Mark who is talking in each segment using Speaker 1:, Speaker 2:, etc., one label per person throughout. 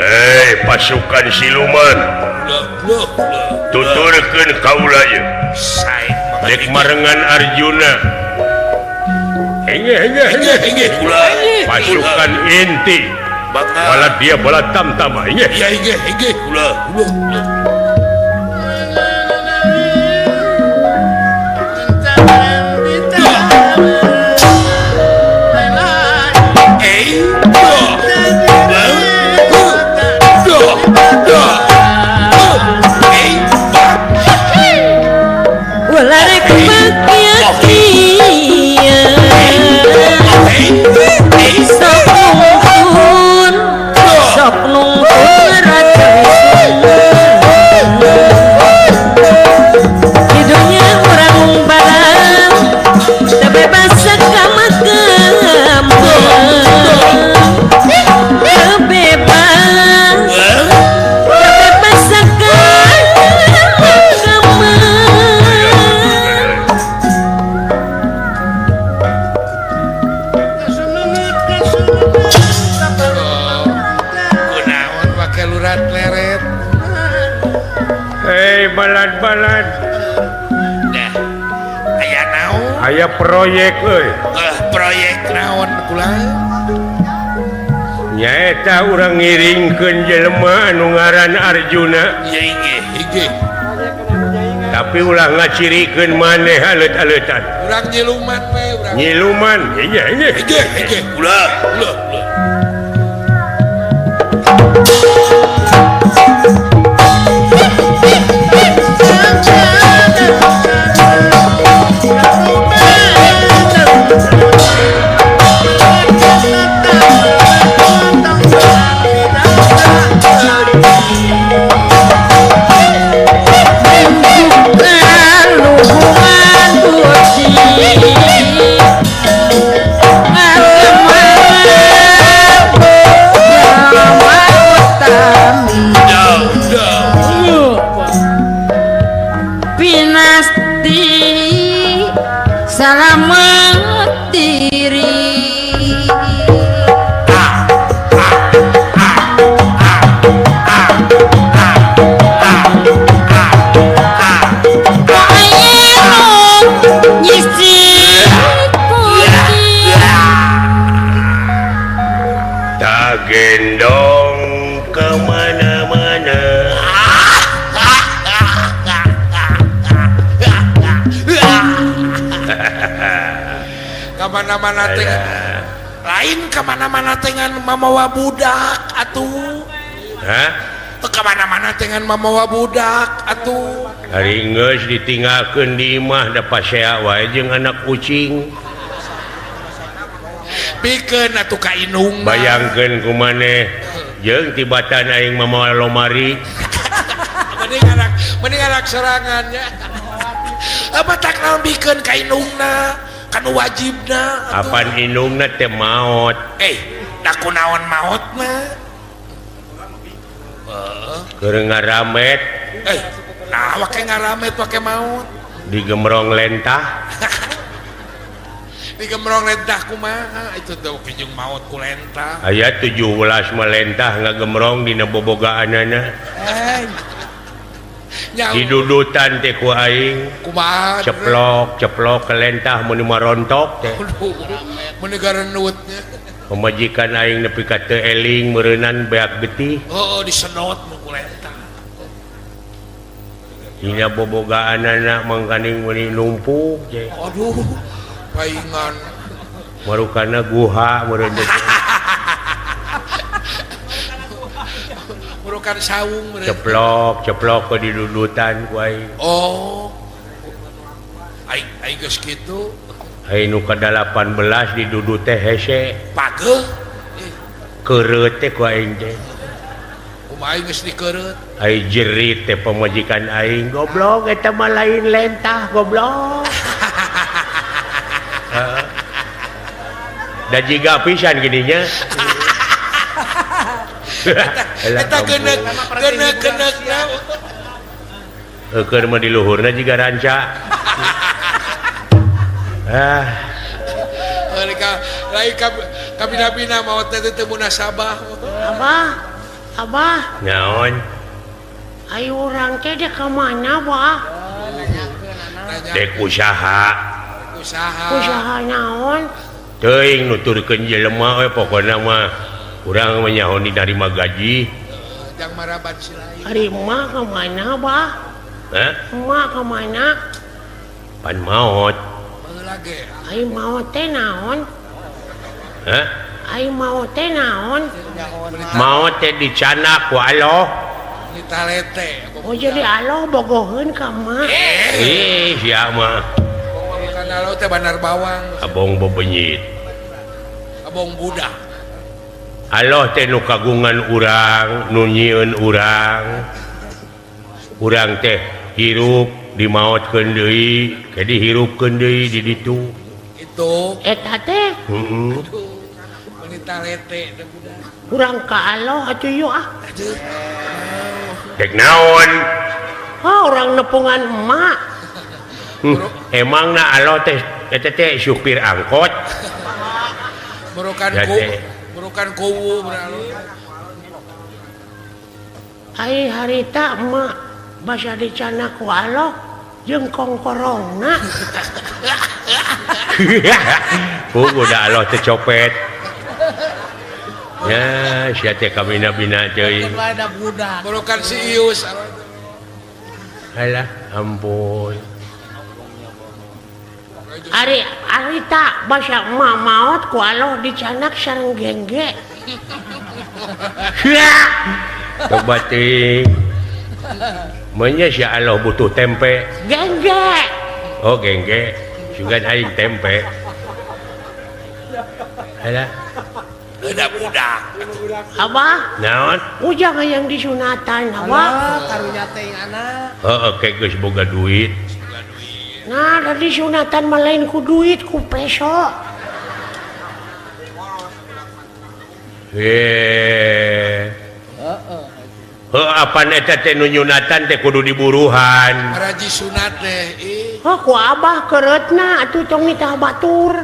Speaker 1: Hei pasukan siluman, tuturkeun kaula ye. Dek marengan Arjuna. Enge enge enge
Speaker 2: Inggih, kula.
Speaker 1: Pasukan inti.
Speaker 2: Mangga.
Speaker 1: Bala dia bala tamtama. Inggih.
Speaker 2: Ya, inggih, inggih, kula. Kula, kula. Eh, dah. Dah, dah. Eh, bah.
Speaker 3: Ular kebahagiaan.
Speaker 2: Eh,
Speaker 3: Sok nungtun, sok nungtun raja. Di dunia orang balang terbebas sekama-kama, terbebas, terbebas sekama-kama.
Speaker 2: Kunaon pake lurat leret?
Speaker 1: Hei balad-balad.
Speaker 2: Dah. Aya naon?
Speaker 1: Aya proyek euy.
Speaker 2: Eh, proyek naon kula?
Speaker 1: Nyaeta urang ngiringkeun jelema anu ngaran Arjuna.
Speaker 2: Ya, inggih, inggih.
Speaker 1: Tapi ulah ngacirikeun maneh alet-aletan.
Speaker 2: Urang nyiluman we urang.
Speaker 1: Nyiluman. Iya, iya.
Speaker 2: Inggih, inggih, kula, kula, kula.
Speaker 3: Kaluhungan budi utami.
Speaker 2: Dah, dah.
Speaker 3: Pinasti salamet diri. Ayo nyisi putih.
Speaker 1: Tak gendong kemana-mana.
Speaker 2: Kamana-mana teh lain kamana-mana dengan mamawa budak atuh.
Speaker 1: Hah?
Speaker 2: Teu kamana-mana dengan mamawa budak atuh.
Speaker 1: Ari geus ditinggalkeun di imah da pasea wae jeung anak kucing.
Speaker 2: Pikeun atuh ka indungna.
Speaker 1: Bayangkeun ku maneh jeung tibatan aing mamawa lomari.
Speaker 2: Mending anak sorangan ya. Apa tak naon bikeun ka indungna? Kan wajibna atuh.
Speaker 1: Apan indungna teh maot.
Speaker 2: Eh, da kunaon maotna?
Speaker 1: Keur ngaramet.
Speaker 2: Eh, nah wake ngaramet wake maot.
Speaker 1: Digemrong lentah.
Speaker 2: Digemrong lentah kumaha? Itu teh oke jeung maot ku lentah.
Speaker 1: Aya 17 melentah ngagemrong dina bobogaanana.
Speaker 2: Nyaho.
Speaker 1: Didudutan teh ku aing.
Speaker 2: Kumaha?
Speaker 1: Ceplok, ceplok ke lentah mun marontok teh.
Speaker 2: Aduh, mun garanutnya.
Speaker 1: Pamajikan aing nepi ka teu eling meureunan beak getih.
Speaker 2: Oh, disedot mu ku lentah.
Speaker 1: Dina bobogaanana mangkaning meuni numpuk teh.
Speaker 2: Aduh, paingan.
Speaker 1: Marukana guha meureun teh.
Speaker 2: Merukan saung meureun.
Speaker 1: Ceplok, ceplok ke didudutan ku aing.
Speaker 2: Oh. Aing aing geus kitu.
Speaker 1: Aing nu ka-18 didudut teh hese.
Speaker 2: Pageuh.
Speaker 1: Keureut teh ku aing teh.
Speaker 2: Kumaha aing geus dikeureut?
Speaker 1: Ai jerit teh pamajikan aing, goblok eta mah lain lentah goblok. Heeh. Da jiga pisan gininya.
Speaker 2: Eta geuneuk geuneuk geuneuk naon?
Speaker 1: Heukeun mah di luhurna jiga ranca. Ah,
Speaker 2: Lain ka lain ka kabina-bina maot teh teu munasabah.
Speaker 3: Apa?
Speaker 4: Abah
Speaker 1: naon
Speaker 4: ayo urang teh dek ka mana bah
Speaker 1: dek usaha
Speaker 4: usaha naon
Speaker 1: teuing nuturkeun jelema we pokona mah urang mah nyaho dinarima gaji
Speaker 2: jang maraban si lain
Speaker 4: ari emak ka mana bah
Speaker 1: hah
Speaker 4: emak ka mana
Speaker 1: pan maot
Speaker 2: baheula ge
Speaker 4: ai maot teh naon
Speaker 1: hah
Speaker 4: ai maot teh naon
Speaker 1: maot teh dicanak ku Allah
Speaker 2: ditalete
Speaker 4: oh jadi Allah bogoheun ka emak
Speaker 1: ih sia mah
Speaker 2: bukan Allah teh bandar bawang
Speaker 1: abong bebenyit
Speaker 2: abong budak
Speaker 1: Allah teh nu kagungan urang nu nyieun urang urang teh hirup dimaotkeun deui ke dihirupkeun deui di ditu
Speaker 2: itu
Speaker 4: eta teh
Speaker 1: heeh
Speaker 2: ditalete teh budak
Speaker 4: urang ka Allah atuh yeuh ah
Speaker 1: dek naon
Speaker 4: oh urang nepungan emak
Speaker 1: emangna Allah teh eta teh supir angkot
Speaker 2: burukan ku burukan kuwu
Speaker 4: ai harita emak basa dicanak ku Allah jeung kongkorongna
Speaker 1: puguh da Allah teh copet ya sia teh kabina-bina teuing
Speaker 2: burukan si Ius
Speaker 1: alah ampun
Speaker 4: ari harita basa emak maot ku Allah dicanak sareng gengge
Speaker 1: coba teuing meunya sia Allah butuh tempe
Speaker 4: gengge
Speaker 1: oh gengge sugan aing tempe alah
Speaker 2: udah budak
Speaker 4: abah
Speaker 1: naon
Speaker 4: ujang hayang disunatan abah
Speaker 5: karunya teh anak
Speaker 1: heeh ke geus boga duit
Speaker 4: nah da disunatan mah lain ku duit ku peso
Speaker 1: heeh heuh apan eta teh nu nyunatan teh kudu diburuhan
Speaker 2: raji sunat teh ih
Speaker 4: oh ku abah keureutna atuh tong nitah batur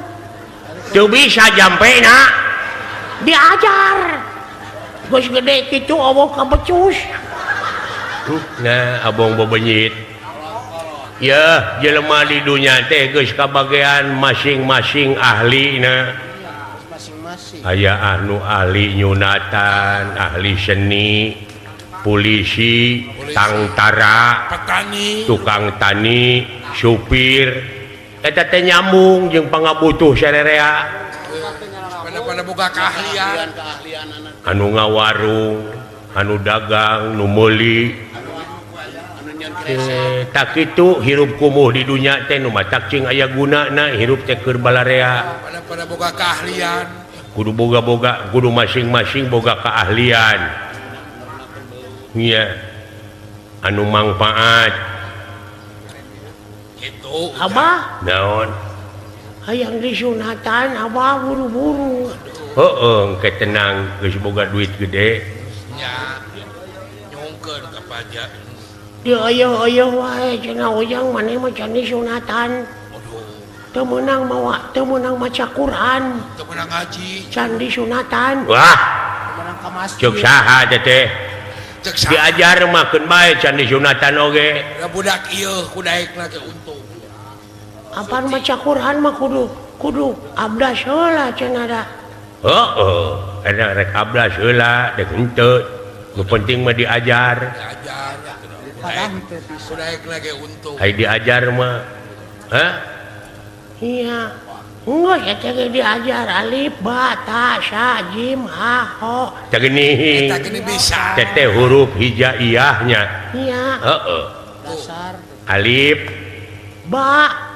Speaker 1: teu bisa jampena
Speaker 4: diajar geus gede kitu eueuh kabecus
Speaker 1: nah abong bebenyit ya jelema di dunya teh geus kabagean masing-masing ahlina
Speaker 5: masing-masing
Speaker 1: aya anu ahli nyunatan ahli seni polisi tangtara
Speaker 2: petani
Speaker 1: tukang tani supir eta teh nyambung jeung pangabutuh sarerea
Speaker 2: pada boga keahlian
Speaker 1: anu ngawarung anu dagang nu meuli tak kitu hirup kumuh di dunya teh nu matak cing aya gunana hirup teh keur balarea
Speaker 2: pada boga keahlian
Speaker 1: kudu boga-boga kudu masing-masing boga keahlian nya anu mangfaat
Speaker 2: kitu
Speaker 4: abah
Speaker 1: naon
Speaker 4: hayang disunatan abah buru-buru
Speaker 1: heeh engke tenang geus boga duit gede
Speaker 2: nya nyungkeun ka pajak
Speaker 4: dieueuh-eueuh wae cenah ujang maneh mah can disunatan teu meunang mawa teu meunang maca Quran
Speaker 2: teu meunang ngaji
Speaker 4: can disunatan
Speaker 1: wah
Speaker 5: teu meunang ka masjid
Speaker 1: ceuk saha teh teh
Speaker 2: ceuk saha
Speaker 1: diajar mah keun bae can disunatan oge
Speaker 2: da budak ieu ku daekna ge untung
Speaker 4: apaan maca Quran mah kudu kudu abdas heula cenah da
Speaker 1: heeh eta rek abdas heula dek henteu nu penting mah diajar
Speaker 2: diajar ku daekna ge untung
Speaker 1: ai diajar mah hah
Speaker 4: iya geus eta ge diajar alif ba ta sa jim ha ho
Speaker 1: tah geuning
Speaker 2: eta geuning bisa
Speaker 1: teh huruf hijaiyah nya
Speaker 4: iya
Speaker 1: heeh
Speaker 5: dasar
Speaker 1: alif
Speaker 4: ba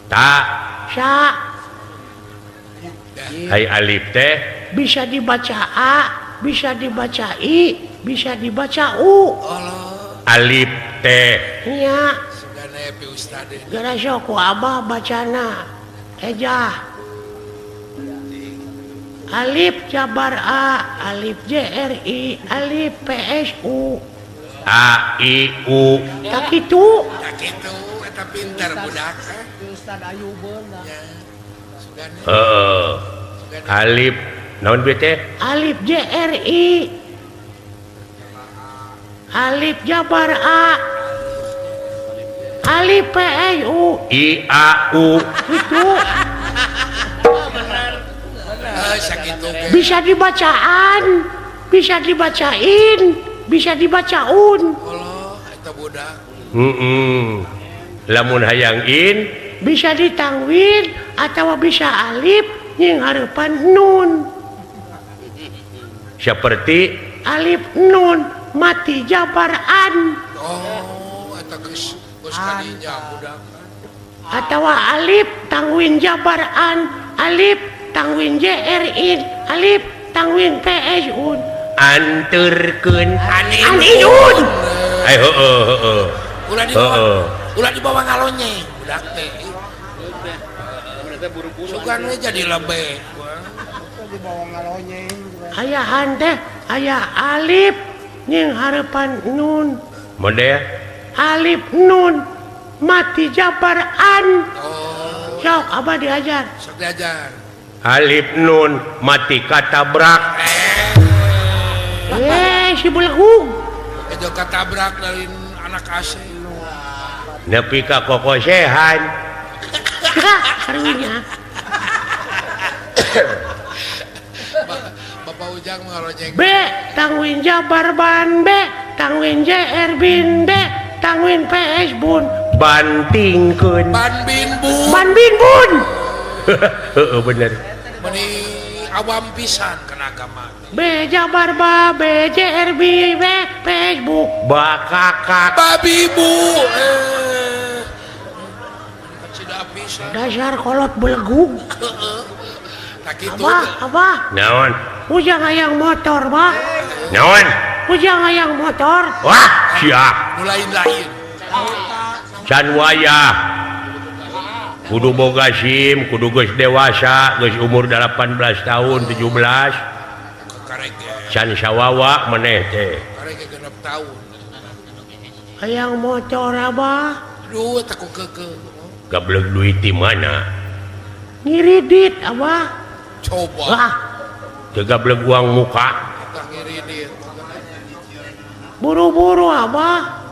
Speaker 1: ta
Speaker 4: sa
Speaker 1: hai alif teh
Speaker 4: bisa dibaca a bisa dibaca i bisa dibaca u
Speaker 2: Allah
Speaker 1: alif teh
Speaker 4: iya
Speaker 2: sugana pi ustad
Speaker 4: gara sok ku abah bacana ejah alif jabar a alif j r i alif p s u
Speaker 1: a i u
Speaker 4: tak kitu
Speaker 2: tak kitu eta pintar budak
Speaker 5: Ustad Ayubeun
Speaker 2: ya sugana
Speaker 1: heeh alif naon be teh
Speaker 4: alif j r i Alif jabar A Alif P E U
Speaker 1: I A U
Speaker 4: itu bisa dibacaan, bisa dibacain, bisa dibacaun.
Speaker 1: Lamun hayang in
Speaker 4: bisa ditangwin atau bisa alif yang harapan nun.
Speaker 1: Seperti
Speaker 4: alif nun mati jabaran.
Speaker 2: Oh, eta geus geus kadinya budak.
Speaker 4: Atau alif tangwin jabaran, alif tangwin JRIN, alif tangwin PSUN.
Speaker 1: Anterkeun
Speaker 4: aninun.
Speaker 1: Eh heueuh heueuh.
Speaker 2: Ulah dibawa ngalonyeng budak teh. Sugan we jadi lebe.
Speaker 4: Ayahan teh aya alif jeung harepan nun.
Speaker 1: Model
Speaker 4: alif nun mati jabaran.
Speaker 2: Oh.
Speaker 4: Sok abah diajar.
Speaker 2: Sok diajar.
Speaker 1: Alif nun mati katabrak.
Speaker 4: Si belegug.
Speaker 2: Itu katabrak dari anak AC.
Speaker 1: Nepi ka kokosehan.
Speaker 4: Karunya.
Speaker 2: Bapak Ujang ngalonyeng.
Speaker 4: B tangwin jabar ban B tangwin JR bin B tangwin PS bun.
Speaker 1: Bantingkeun.
Speaker 2: Ban bin bun.
Speaker 4: Ban bin bun.
Speaker 1: Heeh bener.
Speaker 2: Meni awam pisan kana agama.
Speaker 4: B jabar ba B J R B B Facebook.
Speaker 1: Bakakak.
Speaker 2: Babi bu.
Speaker 4: Dasar kolot belegug. Abah, abah.
Speaker 1: Naon?
Speaker 4: Ujang hayang motor, bah.
Speaker 1: Naon?
Speaker 4: Ujang hayang motor.
Speaker 1: Wah, siap.
Speaker 2: Nu lain-lain.
Speaker 1: Can wayah. Kudu boga SIM, kudu geus dewasa, geus umur 18 tahun, 17. Can sawawa maneh teh.
Speaker 2: Karege 6 tahun.
Speaker 4: Hayang motor, abah.
Speaker 2: Duh, teh ku keukeuh.
Speaker 1: Gablek duit di mana?
Speaker 4: Ngiridit, abah.
Speaker 2: Coba.
Speaker 4: Wah.
Speaker 1: Teu gablek uang muka.
Speaker 2: Ngiridit.
Speaker 4: Buru-buru, abah.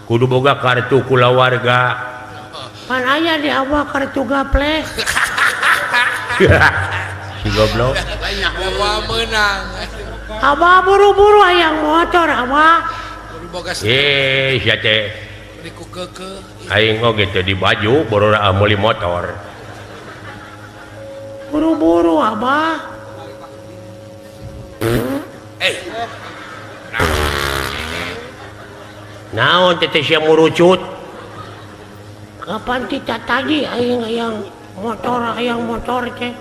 Speaker 1: Kudu boga kartu kulawarga.
Speaker 4: Pan aya di abah kartu gaple.
Speaker 1: Si goblok.
Speaker 2: Abah meunang.
Speaker 4: Abah buru-buru hayang motor, abah.
Speaker 2: Kudu boga
Speaker 1: sia teh. Aing oge teh di baju borora meuli motor.
Speaker 4: Buru-buru abah.
Speaker 1: Naon teh sia murucut?
Speaker 4: Kapan kita tadi aing hayang motor teh.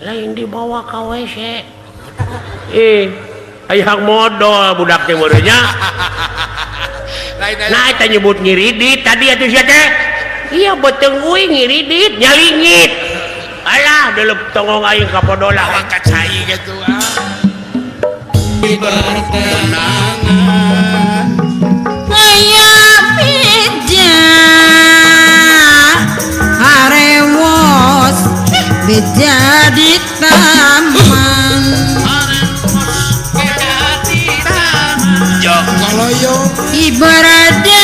Speaker 4: Lain dibawa ka WC.
Speaker 1: Hayang modol budak teh meureun nya. Nah, eta nyebut ngiridit tadi atuh sia teh. Iya beuteung euy ngiridit nyalingit. Alah delep tongong aing ka podola.
Speaker 2: Awak ka cai kitu ah.
Speaker 5: Berkenangan
Speaker 3: aya beja harewos beja di taman. Ibaradai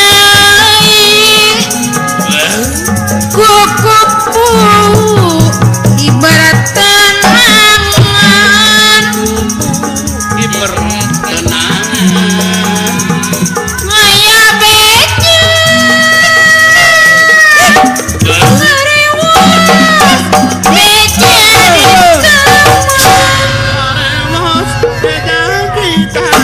Speaker 3: kukupu ibarat tenangan
Speaker 5: ibarat tenangan
Speaker 3: ngaya beja harewos beja di taman
Speaker 5: harewos beja di taman.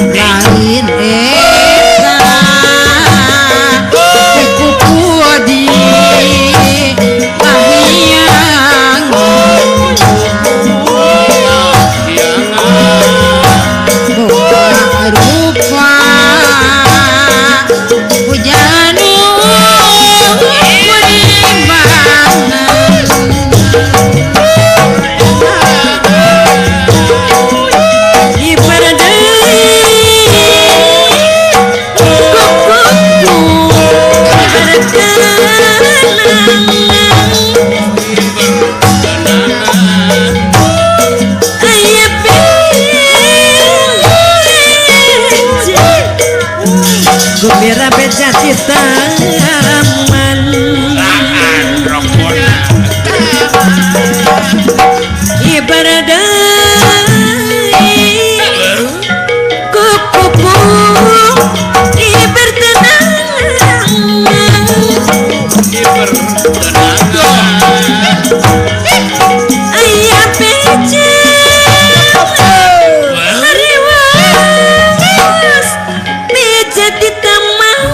Speaker 5: Lain eta kuku di kahiyang Gembira beja di taman ibadah kupu ibertenang ayah beja hariwas beja di taman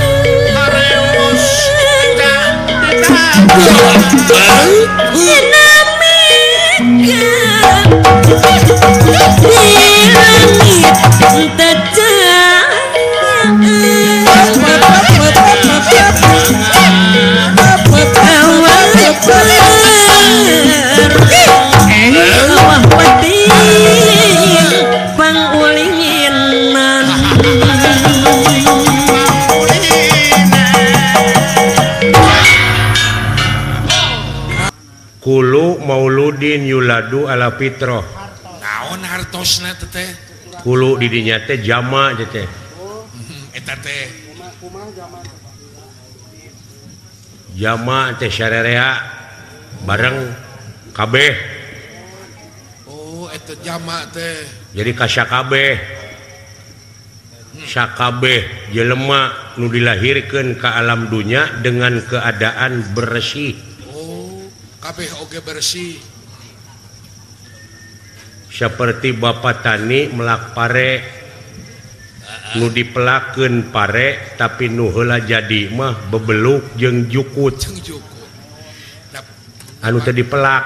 Speaker 1: Kulu mauludin yuladu ala fitroh.
Speaker 2: Naon hartosna teh?
Speaker 1: Kulu di dinya teh jama teh.
Speaker 2: Eta teh.
Speaker 1: Jama teh sarerea bareng kabeh.
Speaker 2: Oh, eta jama teh.
Speaker 1: Jadi kasakabeh. Sakabeh jelema nu dilahirkeun ka alam dunya dengan keadaan bersih.
Speaker 2: Kabeh oge bersih.
Speaker 1: Seperti bapak tani melak pare nu dipelakeun pare tapi nu heula jadi mah bebeluk jeung jukut.
Speaker 2: Jeung jukut.
Speaker 1: Anu teu dipelak.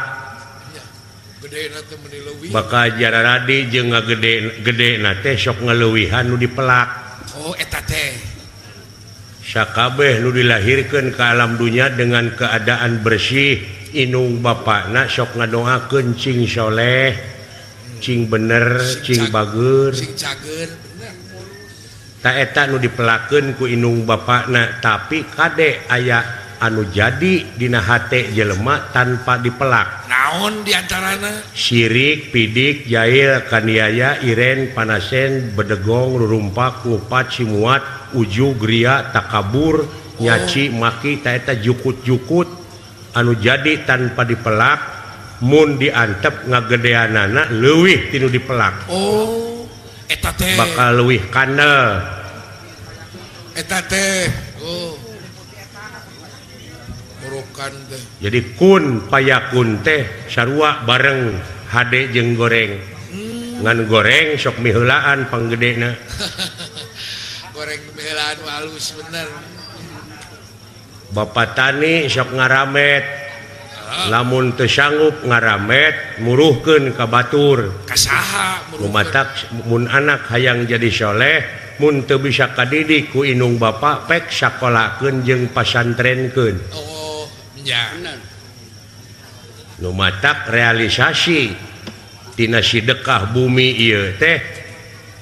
Speaker 2: Gedena teh meuni leuwih.
Speaker 1: Bakal jararadi jeung ngagede gedena teh sok ngaleuwihan nu dipelak.
Speaker 2: Oh eta teh.
Speaker 1: Sakabeh nu dilahirkeun ka alam dunya dengan keadaan bersih. Inung bapakna sok ngadoakeun cing soleh, cing bener, cing bager,
Speaker 2: cing cager, bener.
Speaker 1: Ta eta nu dipelakeun ku inung bapakna, tapi kade aya anu jadi dina hate jelema tanpa dipelak.
Speaker 2: Naon diantarana?
Speaker 1: Sirik, pidik, jail, kaniaya, iren, panasen, bedegong, rurumpak, ngupat, simuat, ujug, ria, takabur, nyaci, maki, ta eta jukut-jukut anu jadi tanpa dipelak mun diantep ngagedeanana leuwih tinu dipelak.
Speaker 2: Oh, eta teh
Speaker 1: bakal leuwih kandel.
Speaker 2: Eta teh. Oh. Murukan teh.
Speaker 1: Jadi kun payakun teh sarua bareng hade jeung goreng. Ngan goreng sok miheulaan panggedena.
Speaker 2: Goreng miheulaan halus bener.
Speaker 1: Bapak tani sok ngaramet lamun teu sanggup ngaramet muruhkeun ka batur
Speaker 2: kasaha
Speaker 1: mumatak mun anak hayang jadi soleh mun teu bisa kadidik ku inung bapak pek sakolakeun jeung pasantrenkeun.
Speaker 2: Oh nya
Speaker 1: nu matak realisasi tina sidekah bumi ieu teh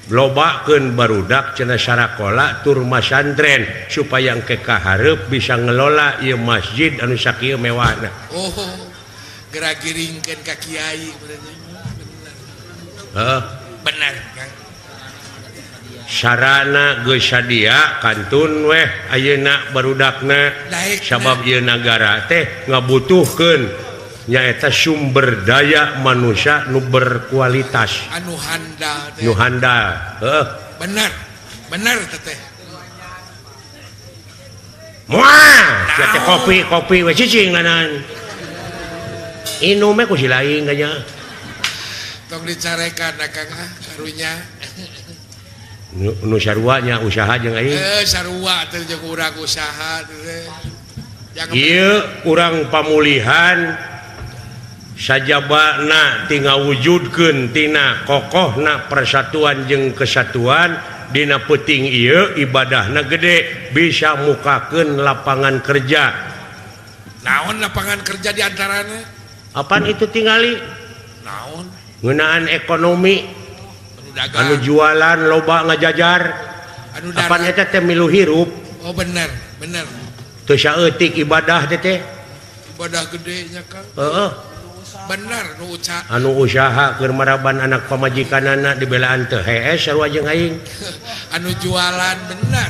Speaker 1: lobakeun barudak cenah sarakola tur masantren supaya engke kahareup bisa ngelola ieu masjid anu sakieu mewahna.
Speaker 2: Oh, geura giringkeun ka kiai bener.
Speaker 1: Heeh,
Speaker 2: bener Kang.
Speaker 1: Sarana geus sadia kantun weh ayeuna barudakna sabab ieu nagara teh ngabutuhkeun nyaeta sumber daya manusia nu berkualitas
Speaker 2: anu handal teh.
Speaker 1: Nu handal heuh
Speaker 2: bener bener teh
Speaker 1: moal teh kopi kopi we cicing lanan inum we ku si lain nya
Speaker 2: tong dicarekan Kang ah karunya
Speaker 1: nu sarua nya usaha jeung aing
Speaker 2: sarua teh jeung urang usaha teh
Speaker 1: ieu urang pamulihan sajabana tinggal wujudkeun tina kokohna persatuan jeung kesatuan dina peuting ieu ibadahna gede bisa mukakeun lapangan kerja.
Speaker 2: Naon lapangan kerja di antarana?
Speaker 1: Apaan itu tingali?
Speaker 2: Naon?
Speaker 1: Ngeunaan ekonomi anu jualan loba ngajajar.
Speaker 2: Anu
Speaker 1: apaan eta teh milu hirup?
Speaker 2: Oh bener, bener.
Speaker 1: Teu saeutik ibadah teh teh.
Speaker 2: Ibadah gede nya Kang.
Speaker 1: Heeh.
Speaker 2: Bener nu usaha.
Speaker 1: Anu usaha keur maraban anak pamajikanana dibelaan teu hees sarua jeung aing.
Speaker 2: Anu jualan bener.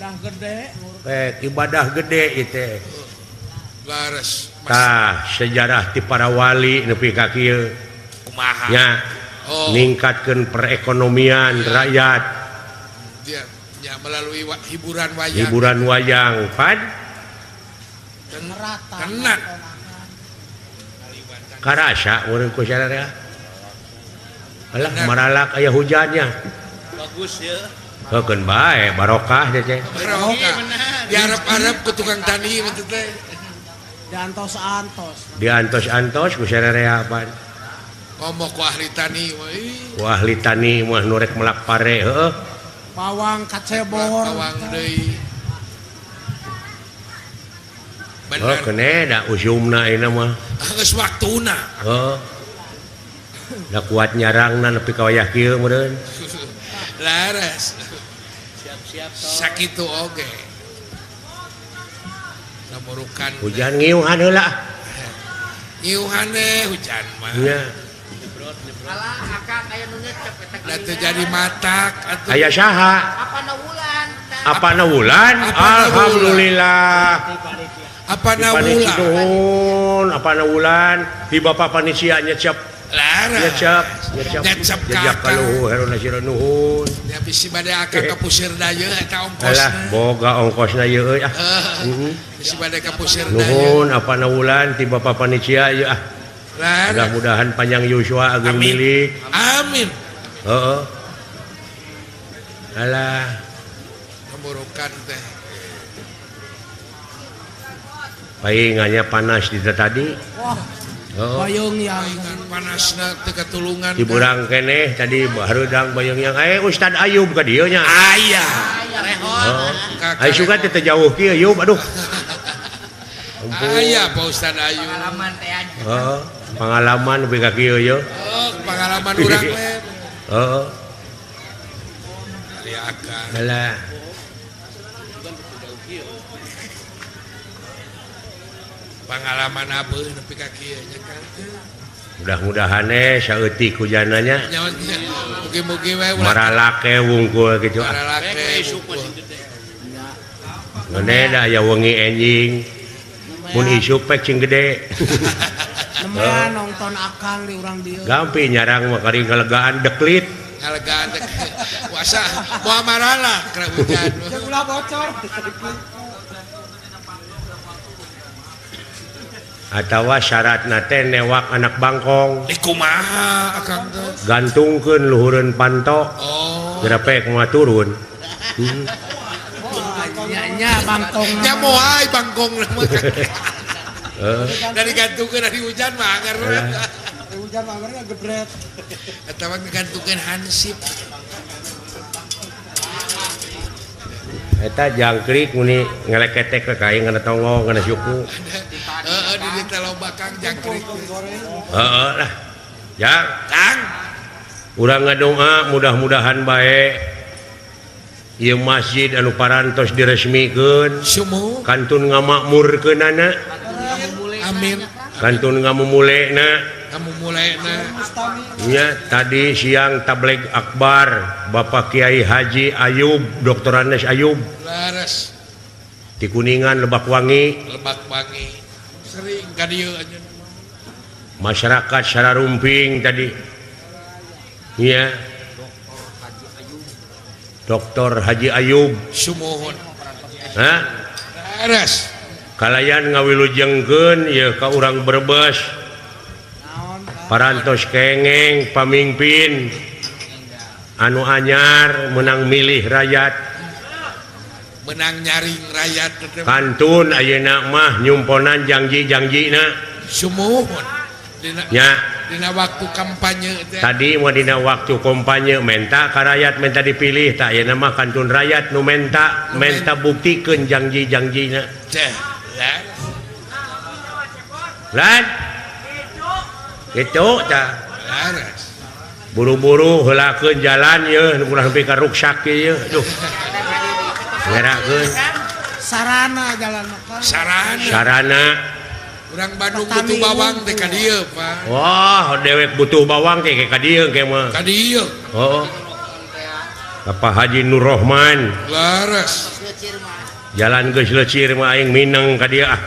Speaker 6: Ibadah gede.
Speaker 1: Ibadah gede itu.
Speaker 2: Lares.
Speaker 1: Tah sejarah ti para wali nepi ka kieu.
Speaker 2: Kumaha?
Speaker 1: Nya.
Speaker 2: Oh.
Speaker 1: Ningkatkeun perekonomian rakyat.
Speaker 2: Ya, ya melalui hiburan wayang.
Speaker 1: Hiburan wayang, pan.
Speaker 2: Tenan.
Speaker 1: Karasa urang ku sararea. Alah maralak aya hujannya.
Speaker 6: Bagus ya.
Speaker 1: Heukeun bae barokah teh teh.
Speaker 2: Barokah. Diarep-arep ku tukang tani mah teh.
Speaker 6: Diantos-antos.
Speaker 1: Diantos-antos ku sararea pan.
Speaker 2: Ngomong ku ahli tani mah.
Speaker 1: Ku ahli tani mah nu rek melak pare heueuh.
Speaker 6: Bawang kacebor.
Speaker 2: Bawang deui. Bener.
Speaker 1: Oh, kene da usumna ayeuna mah.
Speaker 2: Geus waktuna.
Speaker 1: Heuh. Da kuat nyarangna nepi ka wayah kieu meureun.
Speaker 2: Laras.
Speaker 6: Siap-siap toh.
Speaker 2: Sakitu oge. Namurukan.
Speaker 1: Hujan ngiuhan heula.
Speaker 2: Ngiuhan hujan mah.
Speaker 1: Nya.
Speaker 4: Alah akang aya nu nyecep eta.
Speaker 2: Da teu jadi matak atuh.
Speaker 1: Aya saha?
Speaker 4: Apana wulan?
Speaker 1: Apana wulan? Alhamdulillah.
Speaker 2: Apana wulan?
Speaker 1: Nuhun, apana wulan? Di bapak panitia nyecep.
Speaker 2: Laras.
Speaker 1: Nyecep, nyecep.
Speaker 2: Nyecep
Speaker 1: jejak kaluhur herona sira nuhun.
Speaker 2: Ya bisi bade akang ka pusir daya eta ongkosna.
Speaker 1: Alah, boga ongkosna ieu euy ah. Heeh.
Speaker 2: Bisi bade ka pusir daya.
Speaker 1: Nuhun apana wulan ti bapak panitia ieu ah. Mudah-mudahan panjang yuswa agung milik.
Speaker 2: Amin.
Speaker 1: Heeh. Alah.
Speaker 2: Pemburukan teh.
Speaker 1: Paingannya panas di tadi.
Speaker 6: Wah.
Speaker 1: Oh.
Speaker 6: Bayung yang
Speaker 2: panasna teu katulungan.
Speaker 1: Diburang keneh tadi hareudang bayung yang Ustad Ayub ka dieu nya.
Speaker 2: Aya.
Speaker 1: Oh. Ai suka teh teu jauh kieu Ayub aduh.
Speaker 2: Aya Pak Ustad Ayub.
Speaker 4: Pengalaman teh aja.
Speaker 1: Heeh, pengalaman nepi ka kieu ye.
Speaker 2: Oh, pengalaman urang we.
Speaker 1: Heeh.
Speaker 2: Ari akang.
Speaker 1: Alah.
Speaker 2: Pengalaman apa nepi ka kieu nya kan.
Speaker 1: Mudah-mudahan saeutik hujanna.
Speaker 2: Mugi-mugi we
Speaker 1: maralake wungkul kitu.
Speaker 2: Maralake wungkul.
Speaker 1: Ngene da aya wengi enjing. Mun isuk pek cing gede.
Speaker 6: Nemean nonton akang di urang dieu.
Speaker 1: Gampi nyarang mah kari ngalegaan deklit.
Speaker 2: Ngalegaan deklit. Puasa moal maralak keur hujan.
Speaker 6: Jeung ulah bocor.
Speaker 1: Atawa syaratna teh newak anak bangkong.
Speaker 2: Kumaha akang teh?
Speaker 1: Gantungkeun luhureun panto.
Speaker 2: Oh.
Speaker 1: Gerepek moal turun.
Speaker 6: Nya bangkong.
Speaker 2: Nya moal bangkong mah.
Speaker 1: Heeh.
Speaker 2: Dari gantungkeun dari hujan mah anger.
Speaker 6: Hujan mah angerna gebret.
Speaker 2: Atawa ngagantungkeun hansip.
Speaker 1: Eta jangkrik muni ngeleketek ka kain kana tonggong kana suku.
Speaker 2: Heeh di dieu teh loba Kang jangkrik.
Speaker 1: Heeh lah. Jang,
Speaker 2: Kang.
Speaker 1: Urang ngadoa mudah-mudahan bae ieu masjid anu parantos diresmikeun.
Speaker 2: Sumuh.
Speaker 1: Kantun ngamakmurkeunana.
Speaker 2: Amin.
Speaker 1: Kantun ngamumulena.
Speaker 2: Ngamumulena.
Speaker 1: Nya tadi siang tabligh akbar Bapak Kiai Haji Ayub, Dr. Andes Ayub.
Speaker 2: Laras.
Speaker 1: Di Kuningan Lebak Wangi.
Speaker 2: Lebak Wangi. Sering ka dieu anjeun.
Speaker 1: Masyarakat Sararumping tadi. Iya. Dr. Haji Ayub.
Speaker 2: Sumuhun.
Speaker 1: Hah?
Speaker 2: Laras.
Speaker 1: Kalayan ngawilujengkeun ieu ka urang Brebes. Parantos kengeng pamimpin anu anyar menang milih rakyat
Speaker 2: menang nyaring rakyat
Speaker 1: kantun ayeuna mah nyumponan janji-janjina
Speaker 2: sumuhun
Speaker 1: nya
Speaker 2: dina waktu kampanye teh
Speaker 1: tadi mah dina waktu kampanye menta ka rakyat menta dipilih tah ayeuna mah kantun rakyat nu menta menta buktikeun janji-janjina
Speaker 2: teh
Speaker 1: lan gitu tah buru-buru heulakeun jalan yeuh nu kurang nepi ka ruksak ieu aduh ngerakeun
Speaker 6: sarana jalan mah
Speaker 2: sarana
Speaker 1: sarana
Speaker 2: urang Bandung butuh bawang teh ka dieu Pak.
Speaker 1: Wah dewek butuh bawang teh ka dieu ke mah
Speaker 2: ka dieu.
Speaker 1: Heeh. Bapak Haji Nur Rohman.
Speaker 2: Leres.
Speaker 1: Jalan geus leucir mah aing mineng ka dieu ah.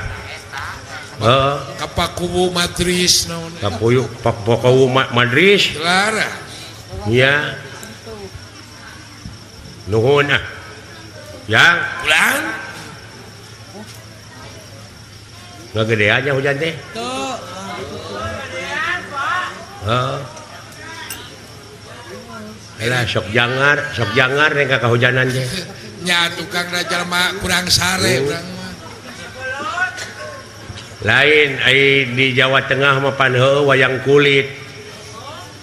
Speaker 1: Heeh.
Speaker 2: Ka Pakuwu Madris naon.
Speaker 1: Ka Pakuwu Madris.
Speaker 2: Leres.
Speaker 1: Nya. Nuhun ah. Yang
Speaker 2: ulang.
Speaker 1: Ngagedeannya hujan teh.
Speaker 6: Tuh.
Speaker 1: Heeh. Alah sok jangar nih ka kahujanan teh.
Speaker 2: Nya tukang da jalma kurang sare urang mah.
Speaker 1: Lain ai di Jawa Tengah mah pan heueuh wayang kulit.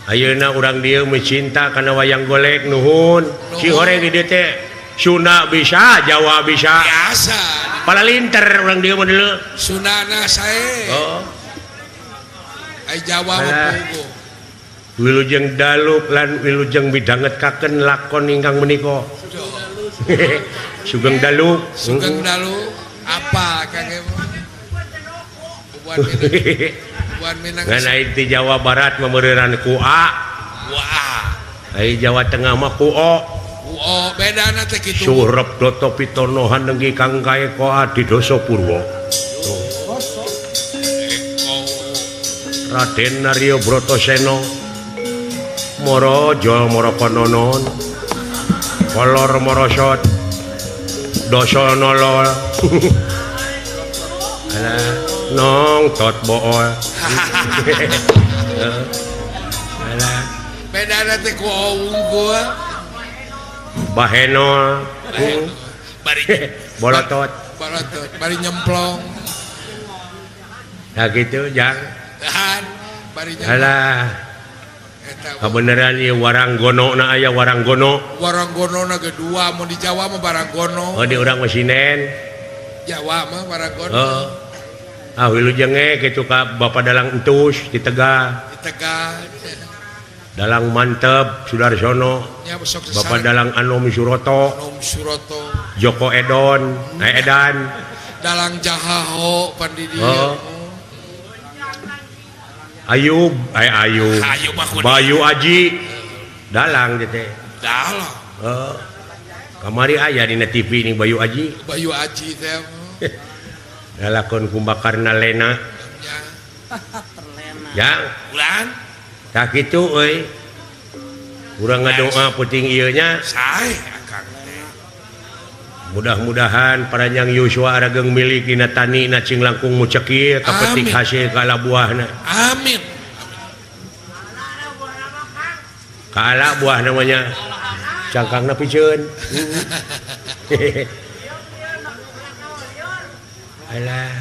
Speaker 1: Ayeuna urang dieu mencinta kana wayang golek nuhun. Si horeng di dieu teh Sunda bisa, Jawa bisa.
Speaker 2: Biasa.
Speaker 1: Palalinter urang dieu mah deuleu.
Speaker 2: Sundana sae.
Speaker 1: Heeh.
Speaker 2: Ai Jawa mah puguh.
Speaker 1: Wilujeng dalu lan wilujeng midhangetkaken lakon ingkang menika. Sugeng dalu.
Speaker 2: Sugeng dalu apa Kang Emo? Buan Minang.
Speaker 1: Ngan ai di Jawa Barat mah meureureunan ku A.
Speaker 2: Ku A.
Speaker 1: Ai Jawa Tengah mah ku O.
Speaker 2: Ku O bedana teh kitu.
Speaker 1: Surep Doto Pitono hanenggi kang kaeka Adidosa Purwa. Raden Narya Bratasena Maraja Marakononon Kolor Marasot Dasa Nala. Alah nong tot bool. Alah
Speaker 2: bedana teh ku O unggul.
Speaker 1: Bahenol
Speaker 2: bari
Speaker 1: bolotot.
Speaker 2: Bolotot bari nyemplong.
Speaker 1: Nah gitu jang.
Speaker 2: Tahan bari nyemplong.
Speaker 1: Alah kebenaran ieu waranggono na aya waranggono.
Speaker 2: Waranggono na ge dua mun di Jawa mah waranggono.
Speaker 1: Oh di urang mah sinen.
Speaker 2: Jawa mah waranggono.
Speaker 1: Heeh. Ah wilujeng ge kitu ka Bapak Dalang Entus di Tegal.
Speaker 2: Di Tegal.
Speaker 1: Dalang Mantep Sudarsono.
Speaker 2: Nya sok
Speaker 1: Bapak Dalang Anom Suroto.
Speaker 2: Anom Suroto.
Speaker 1: Joko Edon, Edan.
Speaker 2: Dalang Jahaho pan di dieu.
Speaker 1: Oh. Ayub, Ayub. Bayu Aji. Dalang teh.
Speaker 2: Dalang.
Speaker 1: Heeh. Kamari aya dina TV ning Bayu Aji.
Speaker 2: Bayu Aji teh.
Speaker 1: Lalakon Kumbakarna Lena.
Speaker 2: Ya.
Speaker 1: Jang.
Speaker 2: Ulang.
Speaker 1: Tah kitu euy. Urang ngadoa peuting ieu nya.
Speaker 2: Sae akang teh.
Speaker 1: Mudah-mudahan paranjang Yuswa arageng milik dina tani na cing langkung mucekir kapetik hasil kala buahna.
Speaker 2: Amin.
Speaker 1: Kaala buah namanya. Cangkangna piceun. Alah,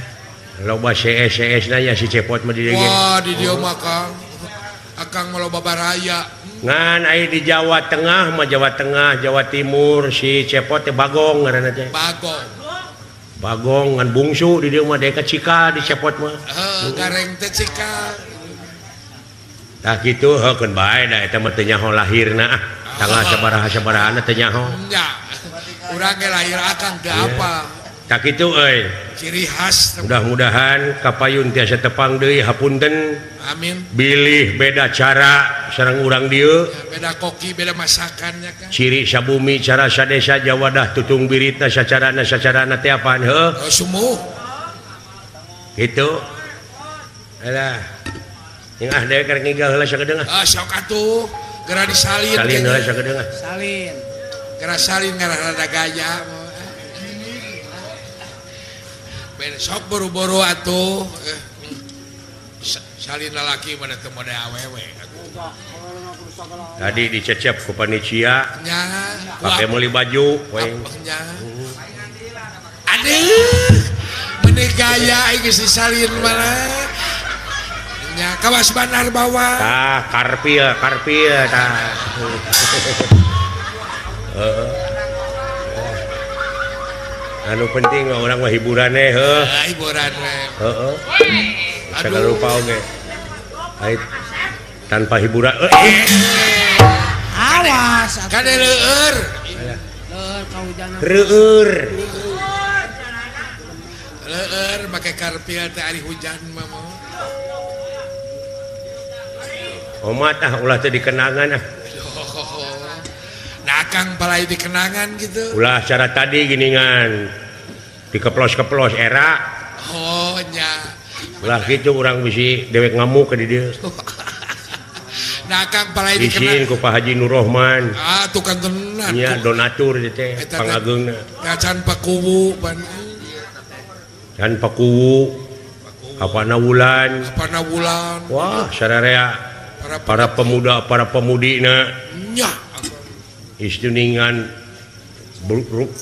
Speaker 1: loba CS-CS na nya si Cepot mah di dieu.
Speaker 2: Wah, di dieu mah Kang. Akang mah loba baraya.
Speaker 1: Ngan ai di Jawa Tengah mah Jawa Tengah, Jawa Timur si Cepot teh Bagong ngaranna teh.
Speaker 2: Bagong.
Speaker 1: Bagong ngan bungsu di dieu mah deka cikal di Cepot mah.
Speaker 2: Heuh, gareng teh cikal.
Speaker 1: Tah kitu heukeun bae da eta mah teu nyaho lahirna ah. Tanggal sabaraha-sabarahana teu nyaho.
Speaker 2: Nya. Urang ge lahir akang teu apa.
Speaker 1: Tah kitu euy.
Speaker 2: Ciri khas.
Speaker 1: Mudah-mudahan kapayun tiasa tepang deui hapunten.
Speaker 2: Amin.
Speaker 1: Bilih beda cara sareng urang dieu.
Speaker 2: Ya, beda koki, beda masakannya kan.
Speaker 1: Ciri sabumi cara sadesa Jawadah tutung biritna sacarana sacarana teh apaan heuh?
Speaker 2: Oh, sumuh.
Speaker 1: Kitu. Alah. Yang ah deui keur ngigal heula sakedeung ah.
Speaker 2: Ah sok atuh, geura disalin.
Speaker 1: Salin heula sakedeung ah.
Speaker 6: Salin.
Speaker 2: Geura salin ngarah rada gaya. Besok buru-buru atuh. Salin lalaki mana teu mode awewe.
Speaker 1: Tadi dicecep ku panitia.
Speaker 2: Nya,
Speaker 1: pake meuli baju we.
Speaker 2: Nya. Aduh, meuni gaya geus disalin mana. Nya kawas bandar bawa.
Speaker 1: Tah, karpil, karpil tah. Heeh. Anu penting mah urang mah hiburan we heuh.
Speaker 2: Hiburan we.
Speaker 1: Heeh. Sagala rupa oge. Ai tanpa hiburan
Speaker 6: Awas
Speaker 2: kade leueur.
Speaker 6: Leueur kahujanan.
Speaker 1: Reueur.
Speaker 2: Leueur make karpil teh ari hujan mah.
Speaker 1: Omat ah ulah teh dikenangan ah.
Speaker 2: Nah Akang palai di kenangan gitu.
Speaker 1: Ulah cara tadi giningan dikeplos-keplos era.
Speaker 2: Oh nya.
Speaker 1: Ulah kitu urang bisi dewek ngamuk ke di dieu.
Speaker 2: Nah Akang palai di
Speaker 1: kenangan. Isin ku Pak Haji Nur Rohman.
Speaker 2: Ah tukang tenan.
Speaker 1: Nya donatur ieu teh pangageungna.
Speaker 2: Can Pakuwu pan.
Speaker 1: Can Pakuwu. Apana wulan.
Speaker 2: Apana wulan.
Speaker 1: Wah, sararea para pemuda, para pemudina.
Speaker 2: Nya.
Speaker 1: Istuningan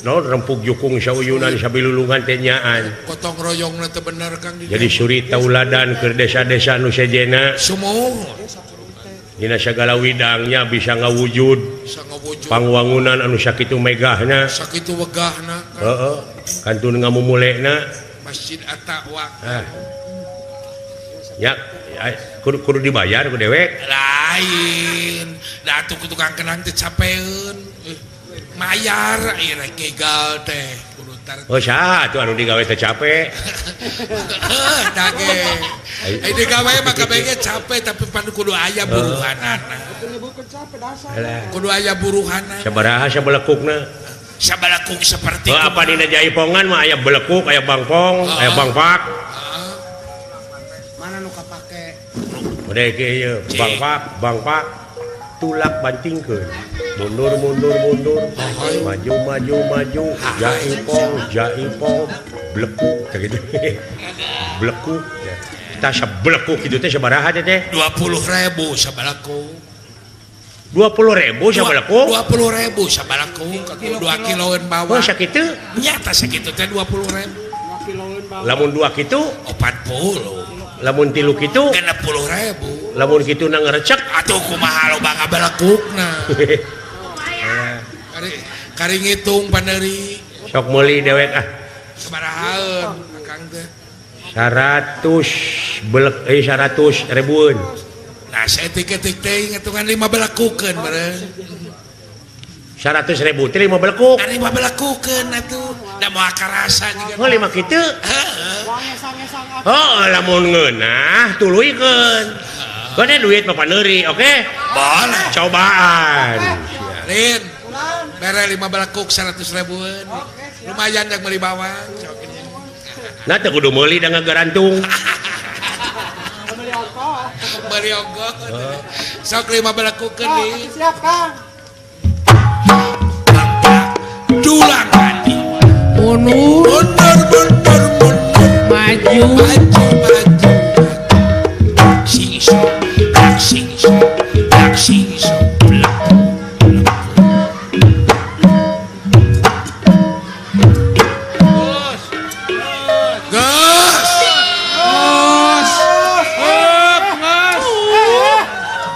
Speaker 1: naon rempug jukung sauyunan sabilulungan teh nyaan.
Speaker 2: Gotong royongna teh bener Kang.
Speaker 1: Jadi suri tauladan keur desa-desa nu sejena.
Speaker 2: Sumuhun.
Speaker 1: Dina sagala widangnya bisa ngawujud. Pangwangunan anu sakitu megahna.
Speaker 2: Sakitu wegahna.
Speaker 1: Heeh. Kantun ngamumulena.
Speaker 2: Masjid At-Taqwa.
Speaker 1: Ah. Ya, kudu dibayar ku dewek.
Speaker 2: Lain. Da atuh tukang kenang teh capeun. Mayar ieu rek ngigal teh kudu tar.
Speaker 1: Oh saha atuh anu digawe teh capek.
Speaker 2: Heuh da ge. Ai digawe mah kabeh ge capek tapi pan kudu aya buruhanana. Kudu aya buruhanana.
Speaker 1: Sabaraha sabelekukna?
Speaker 2: Sabalekuk seperti
Speaker 1: oh, apa dina jaipongan mah aya belekuk, aya bangpong, aya bangpak.
Speaker 6: Mana nu kapake?
Speaker 1: Udah ieu bangpak, bangpak tulak bantingkeun. Mundur mundur mundur, maju maju maju, jaipong, jaipong, blekuk gitu. Blekuk. Tah sablekuk kitu teh sabaraha teh?
Speaker 2: 20.000 sabalekuk.
Speaker 1: 20.000 sabalekuk?
Speaker 2: 20.000 sabalekuk, 2 kiloan bawang.
Speaker 1: Oh sakitu?
Speaker 2: Nya tah sakitu teh 20.000.
Speaker 1: Lamun 2 kitu
Speaker 2: 40.
Speaker 1: Lamun 3 kitu
Speaker 2: 60.000.
Speaker 1: Lamun kitu na ngerecek
Speaker 2: atuh kumaha loba ngabalekukna. Kari ngitung pandeuri.
Speaker 1: Sok meuli dewek ah.
Speaker 2: Sabarahaeun Akang teh?
Speaker 1: 100 belek 100 ribuan.
Speaker 2: Nah, saya tik-tik teh ngitungan 5 belekukeun meureun.
Speaker 1: 100.000 teh 5 belekuk.
Speaker 2: Kan 5 belekukeun atuh. Da moal karasa jiga.
Speaker 1: Oh 5 kitu?
Speaker 2: Heeh.
Speaker 1: Heeh, lamun ngeunah tuluykeun. Gede duit mah paneuri, oke?
Speaker 2: Boleh.
Speaker 1: Cobaan.
Speaker 2: Lin. Bere 5 belekuk 100 ribuan. Lumayan yang meuli bawang.
Speaker 1: Nah teu kudu meuli da ngagarantung.
Speaker 2: Meuli ongkoh. Sok 5 belekukeun deui.
Speaker 6: Siap, Kang.
Speaker 2: Dulang hati.
Speaker 6: Mundur,
Speaker 2: mundur, mundur, mundur.
Speaker 6: Maju,
Speaker 2: maju, maju. Sing song, sing song, sing song.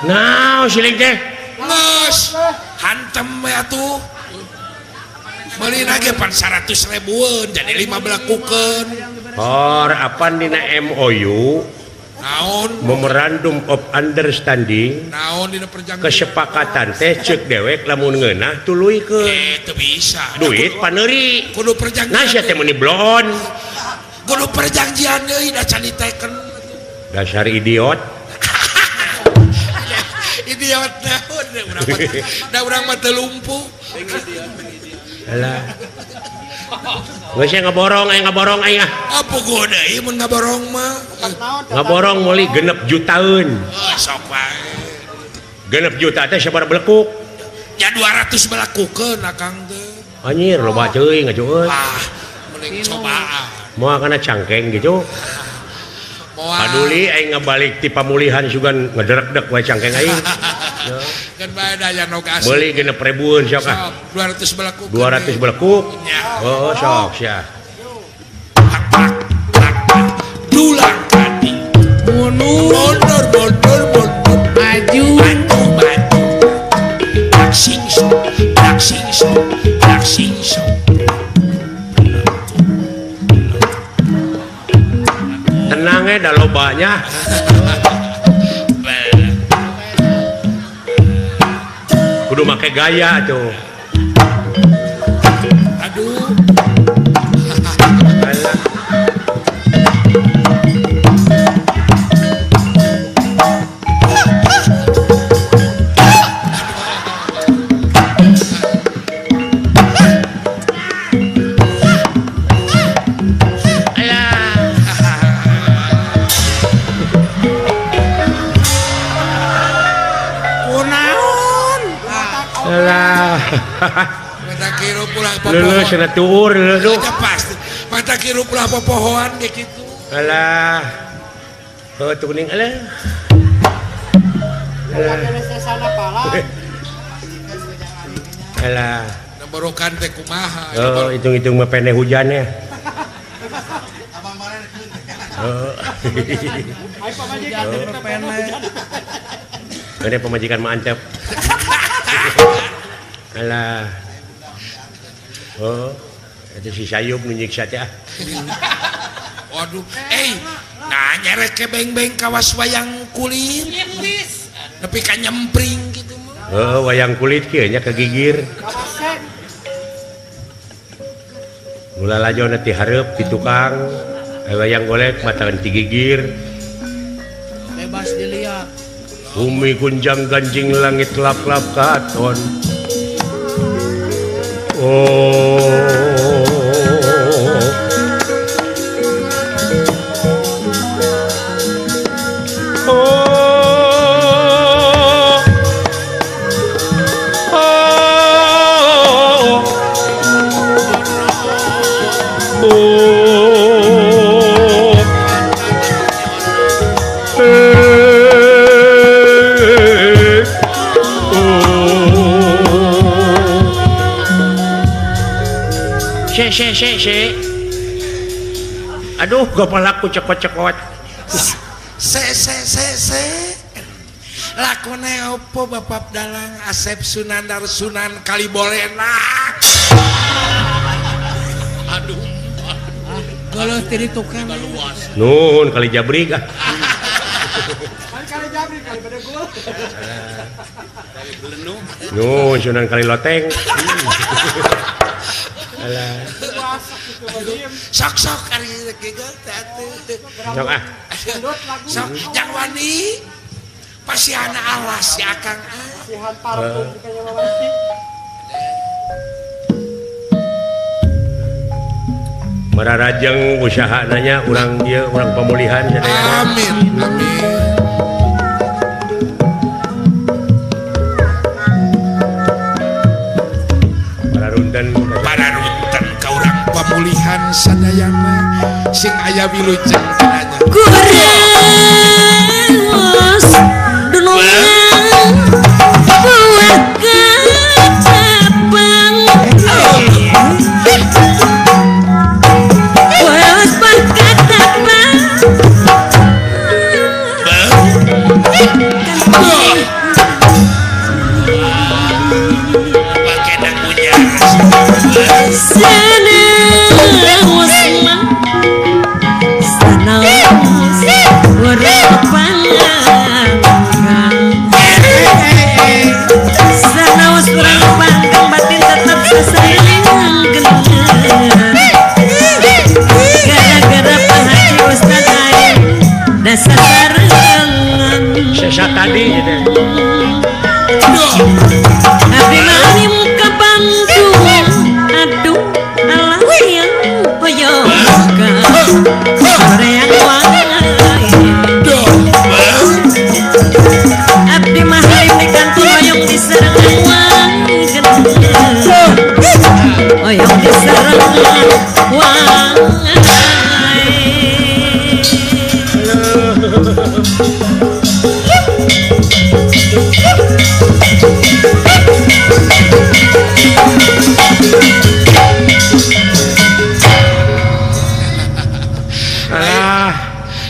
Speaker 1: Nah, siling teh.
Speaker 2: Nges, hantem we atuh. Meulina ge pan 100 ribuan jadi 5 belekukeun.
Speaker 1: Or apan dina MOU?
Speaker 2: Naon?
Speaker 1: Memorandum of Understanding.
Speaker 2: Naon dina perjanjian?
Speaker 1: Kesepakatan teh ceuk dewek lamun ngeunah tuluykeun.
Speaker 2: Teu bisa.
Speaker 1: Duit paneuri.
Speaker 2: Kudu perjanjian.
Speaker 1: Nah sia teh meuni bloon.
Speaker 2: Kudu perjanjian deui da can diteken.
Speaker 1: Dasar idiot.
Speaker 2: Idiot naon urang mah da urang mah teu lumpuh.
Speaker 1: Alah. Geus ngaborong aya ngaborong aya.
Speaker 2: Apa puguh deui mun ngaborong mah?
Speaker 1: Ngaborong meuli 6 jutaeun.
Speaker 2: Oh, sok wae.
Speaker 1: 6 juta teh sabaraha belekuk?
Speaker 2: Ya 200 belekukeun Akang teh.
Speaker 1: Anjir loba teuing atuh euy.
Speaker 2: Ah, mending cobaan.
Speaker 1: Moal kana cangkeng gitu. Paduli aing ngabalik ti pamulihan sugan ngederek-dek wae cangkeng aing.
Speaker 2: Kan bae daya nog asli.
Speaker 1: Meuli 6 ribuan sok ah.
Speaker 2: 200 belekuk.
Speaker 1: 200 belekuk. Oh sok sia.
Speaker 2: Dulang kati.
Speaker 6: Mundur,
Speaker 2: mundur, mundur, mundur.
Speaker 6: Maju,
Speaker 2: maju, maju. Tak sing song, tak sing song, tak sing song.
Speaker 1: Tenangnya dah lobanya. Kudu make gaya tuh.
Speaker 2: Aduh.
Speaker 1: Alah.
Speaker 2: Hirup ulah popohoan.
Speaker 1: Leuleus cenah tuur leuleus.
Speaker 2: Pasti. Mata hirup ulah popohoan ge kitu.
Speaker 1: Alah. Heuh tuh kuning alah. Alah.
Speaker 2: Borokan teh kumaha.
Speaker 1: Oh, hitung-hitung mah pene hujan ya. Oh. Pene pemajikan mah antep. Alah. Oh, itu si Sayub nu nyiksa teh ah.
Speaker 2: Waduh, nah nyerek ke beng-beng kawas wayang kulit. Nepi ka nyempring gitu mah.
Speaker 1: Oh, wayang kulit kieu nya kegigir. Mula lajo nanti hareup di tukang wayang golek matakan tigigir.
Speaker 6: Bebas dilihat.
Speaker 1: Bumi gunjang ganjing langit lap-lap katon. Oh. Oh. Oh. Oh. Se se se se. Aduh, kepalaku cekot-cekot.
Speaker 2: Se se se se. Lakone opo Bapak Dalang Asep Sunandar Sunan Kalibolena. Aduh.
Speaker 6: Kalau tadi tukang
Speaker 1: nuhun kali jabrik ah.
Speaker 6: Kali jabrik kali bedegul.
Speaker 1: Nuhun Sunan Kali Loteng. Alah.
Speaker 2: Sok-sok ari gegel teh atuh.
Speaker 1: Sok ah.
Speaker 2: Sok jang wani. Pasihana alas si Akang ah.
Speaker 6: Pasihan parfum kayaknya mah.
Speaker 1: Mararajeng usaha nanya urang ieu urang pemulihan sadayana.
Speaker 2: Amin amin. Pararunten ka urang pemulihan sadayana sing aya wilujeng cenanya.
Speaker 5: Kureus dunungan buah kacapang.
Speaker 1: Sesa tadi gitu.
Speaker 5: Abdi manim ke Bandung, aduh alah yang hoyong ka soreang wae. Abdi mah halim di kantor hoyong diserangan wae, hoyong diserangan wae.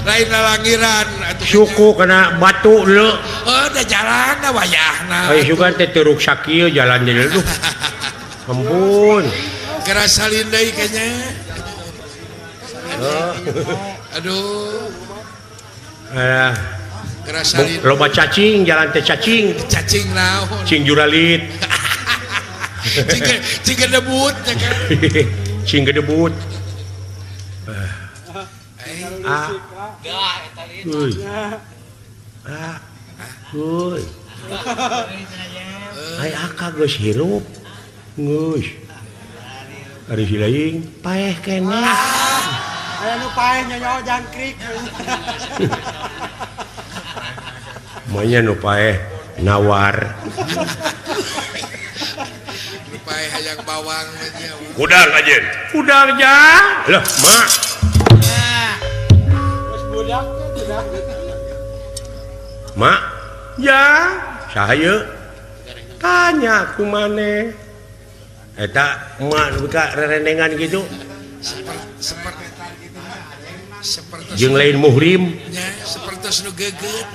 Speaker 2: Lain lalangiran
Speaker 1: suku kena batu lu.
Speaker 2: Oh, da jalan da wayahna.
Speaker 1: Ai sugan teh teu ruksak ieu jalan deui duh. Ampun.
Speaker 2: Geura salin deui kayaknya. Aduh.
Speaker 1: Alah.
Speaker 2: Geura salin.
Speaker 1: Loba cacing jalan teh cacing.
Speaker 2: Cacing naon?
Speaker 1: Cing juralit.
Speaker 2: Cing gedebut ya kan.
Speaker 1: Cing gedebut. Ah. Uy. Ah. Uy. Ai aka geus hirup. Geus. Ari si laing paeh keneh.
Speaker 6: Aya nu paeh nyonya jangkrik.
Speaker 1: Manya nu paeh nawar.
Speaker 2: Nu paeh Hayang bawang
Speaker 1: Kudang ajen. Kudang jang. Lah, mak.
Speaker 6: Geus budak teh.
Speaker 1: Mak, ya, saha ieu? Tanya ku maneh. Eta emak buka rerendengan gitu.
Speaker 2: Seperti
Speaker 1: jeung lain muhrim.
Speaker 2: Nya, sapertos nu geget.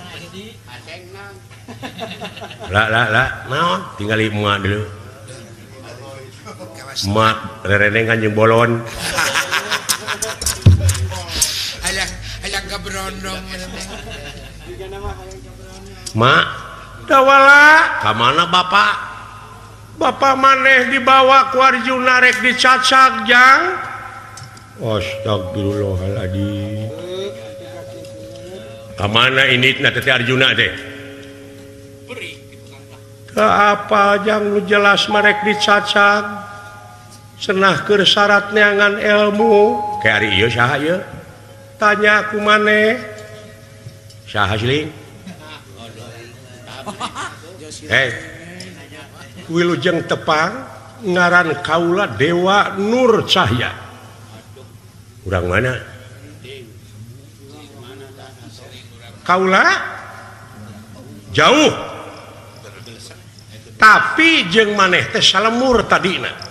Speaker 1: Lah lah lah, naon? Tinggali emak dulu. Emak rerendengan jeung bolon.
Speaker 2: Hayang hayang kaberondong.
Speaker 1: Mak, dawala, ka mana bapak? Bapak maneh dibawa ku Arjuna rek dicacak jang. Astagfirullahaladzim. Ka mana inditna teh Arjuna teh? Ka apa jang nu jelas marek dicacak. Cenah keur syarat neangan ilmu. Ke ari ieu saha ieu? Tanya ku maneh. Saha siling? Hei, wilujeng tepang ngaran kaula Dewa Nur Cahya. Urang mana? Kaula jauh. Tapi jeung maneh teh salemur tadina.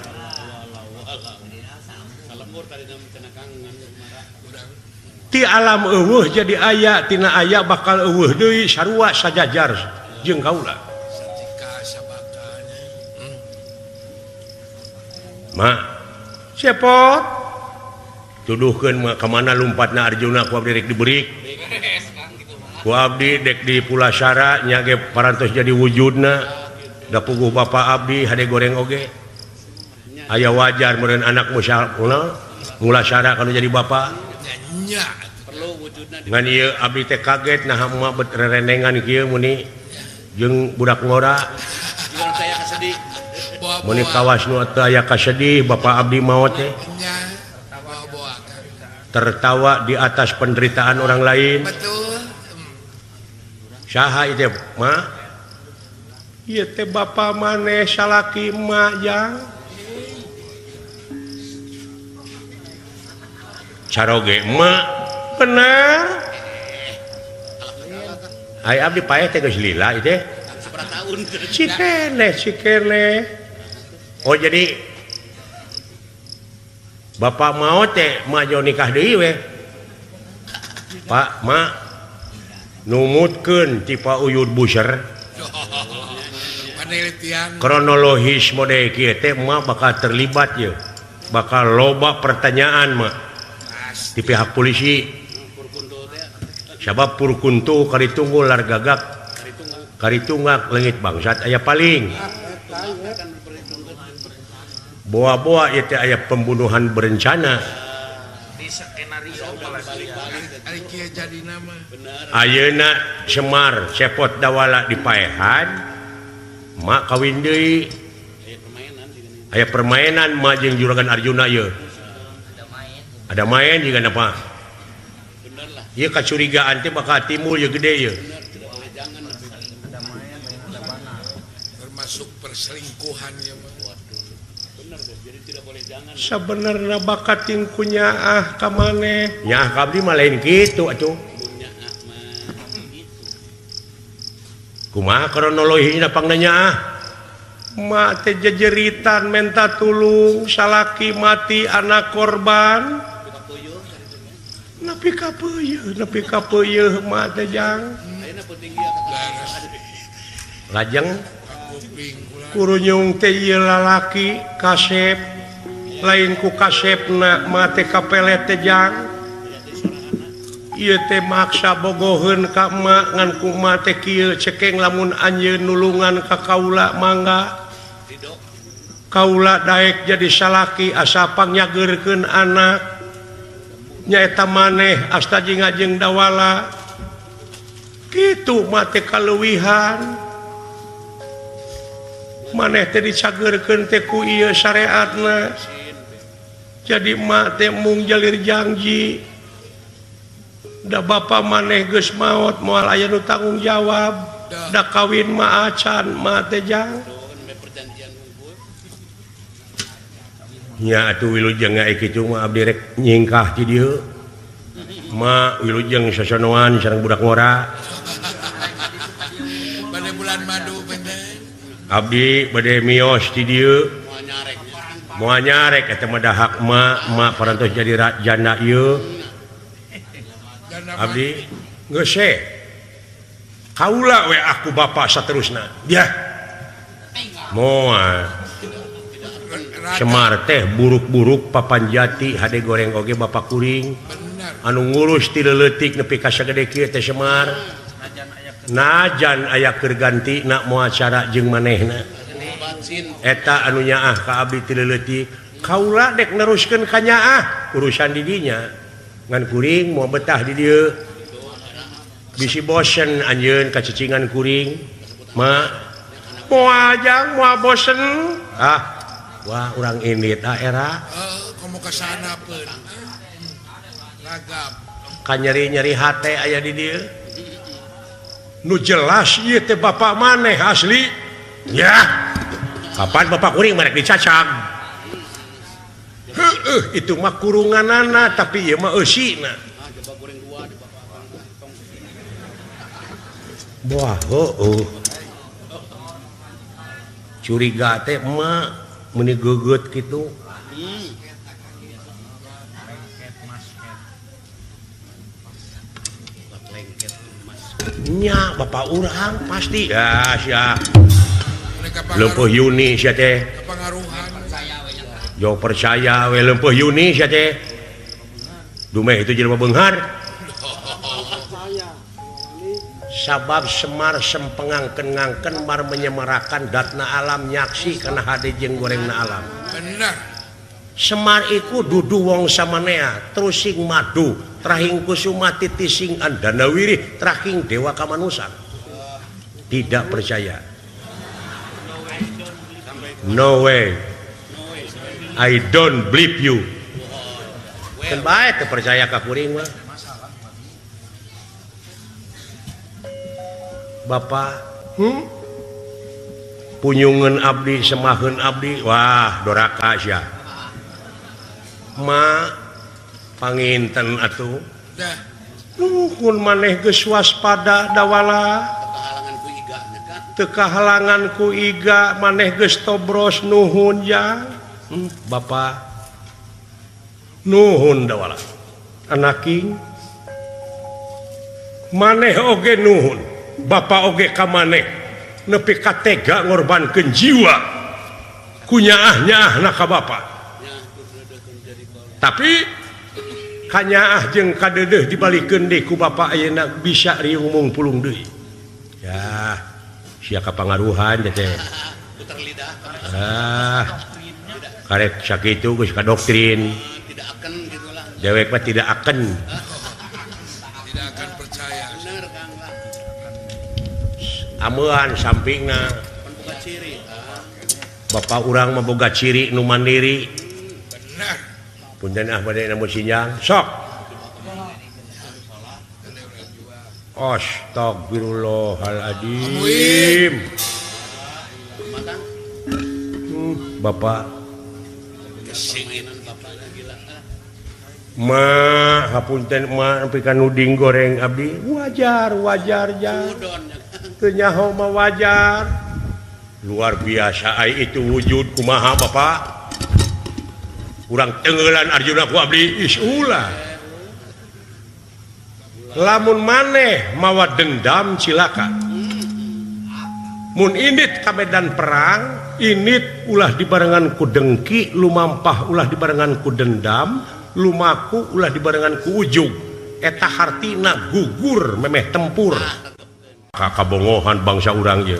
Speaker 1: Ti alam eueuh jadi aya, tina aya bakal eueuh deui sarua sajajar jeung kaula. Mak, cepot tuduhkeun mah ka mana lumpatna Arjuna ku abdi rek diberik. Ku abdi dek di Pulasara nya ge parantos jadi wujudna. Da puguh bapa abdi hade goreng oge. Aya wajar meureun anak Mulasara kalau jadi bapa.
Speaker 2: Nya
Speaker 7: perlu wujudna.
Speaker 1: Ngan ieu abdi teh kaget naha emak bet rerendengan kieu muni jeung budak ngora. Muni kawas nu teu aya kasedih bapa abdi maot teh. Tertawa di atas penderitaan orang lain.
Speaker 2: Betul.
Speaker 1: Saha ieu mak? Ieu teh bapa maneh salaki emak jang. Caroge emak bener. Ai abdi paeh teh geus lila ieu teh. Cikene cikene. Oh jadi bapak mau teh maju nikah deui we. Pak mak numutkeun ti Pak Uyud Buser.
Speaker 2: Penelitian
Speaker 1: kronologis mode kieu teh mak bakal terlibat ye. Bakal loba pertanyaan mak di pihak polisi. Sabab purkuntu karitunggul largagak karitunggak leungit bangsat aya paling. Boa-boa ieu teh aya pembunuhan berencana. Ayeuna Semar cepot dawala dipaehan, mak kawin deui. Aya permainan mak jeung juragan Arjuna ieu. Ada main juga apa? Ieu kacurigaan teh bakal timbul ieu gede ieu.
Speaker 2: Termasuk perselingkuhan ieu mah.
Speaker 1: Sebenarnya bakat tingkunya ah ka maneh. Nyaah ka abdi mah lain kitu atuh. Kumaha kronologina pangna nyaah? Mak teh jejeritan menta tulung, salaki mati anak korban. Nepi ka peuyeun, nepi ka peuyeun mak teh jang. Lajeng kurunyung teh ieu lalaki kasep lain ku kasepna mate kapelet teh jang. Ieu teh maksa bogoheun ka emak ngan ku emak teh kieu cekeng lamun anjeun nulungan ka kaula mangga. Kaula daek jadi salaki asa pangyageurkeun anak. Nyaeta maneh asta jeung jeung dawala. Kitu mate kaleuwihan. Maneh teh dicageurkeun teh ku ieu syariatna. Jadi mak teh mung jalir janji. Da bapa maneh geus maot moal aya nu tanggung jawab. Da kawin mah acan mak teh jang. Nya atuh wilujeng ai kitu mah abdi rek nyingkah ti dieu. Ma wilujeng sasonoan sareng budak ngora.
Speaker 2: Bade bulan madu benten.
Speaker 1: Abdi bade mios ti dieu. Moal nyarek eta mah dahak ma, ma parantos jadi janda ieu. Abdi geus we. Kaula we aku bapa saterusna. Dia. Moal. Semar teh buruk-buruk papanjati hade goreng oge bapa kuring. Anu ngurus ti leutik nepi ka sagede kieu teh Semar. Najan aya keur ganti na moal cara jeung manehna. Eta anu nyaah ka abdi ti leutik. Kaula dek neruskeun ka nyaah urusan di dinya. Ngan kuring moal betah di dieu. Bisi bosen anjeun kacicingan kuring. Ma moal jang moal bosen. Ah wah urang indit ah era.
Speaker 2: Komo ka sana pun. Ragap.
Speaker 1: Ka nyeri-nyeri hate aya di dieu. Nu jelas ieu teh bapak maneh asli. Ya. Kapan bapak kuring merek dicacag. Heueuh itu mah kurunganana tapi ieu mah eusina. Wah heueuh. Curiga teh emak meni geget kitu. Nya bapak urang pasti ya sia. Leumpeuh Yuni sia teh. Jo percaya we leumpeuh Yuni sia teh. Dumeh itu jelema beunghar. Sabab Semar sempengangken-ngangken mar menyemarakan datna alam nyaksi kana hade jeung gorengna alam.
Speaker 2: Bener.
Speaker 1: Semar iku dudu wong samanea, terusing madu, trahing kusuma titising andanawirih, trahing dewa kamanusan. Tidak percaya. No way. I don't believe you. Kan bae teu percaya ka kuring mah. Bapak, Punyungeun abdi, semaheun abdi, wah doraka sia. Ma panginten atuh. Nuhun maneh geus waspada dawala. Teu kahalangan ku iga maneh geus tobros nuhun jang. Bapak nuhun dawala. Anaking maneh oge nuhun. Bapak oge ka maneh nepi ka tega ngorbankeun jiwa ku nyaah-nyaahna ka bapak. Tapi kanyaah jeung kadeudeuh dibalikeun deui ku bapak ayeuna bisa riung mungpulung deui. Ya, sia kapangaruhan teh. Ah. Karek sakitu geus ka doktrin.
Speaker 6: Tidak akan gitulah.
Speaker 1: Dewek mah tidak akan.
Speaker 2: Tidak akan percaya.
Speaker 1: Amean sampingna. Bapak urang mah boga ciri nu mandiri.
Speaker 2: Bener.
Speaker 1: Punten ah bade namun sinjang. Sok. Astagfirullahaladzim. Bapak ma hapunten ma nepi ka nuding goreng abdi wajar wajar ja. Teu nyaho mah wajar. Luar biasa ai itu wujud kumaha Bapak. Urang tenggelan Arjuna ku abdi is ulah. Lamun maneh mawa dendam cilaka. Mun indit ka medan perang, indit ulah dibarengan ku dengki, lumampah ulah dibarengan ku dendam, lumaku ulah dibarengan ku ujug. Eta hartina gugur memeh tempur. Kabongohan bangsa urang ieu.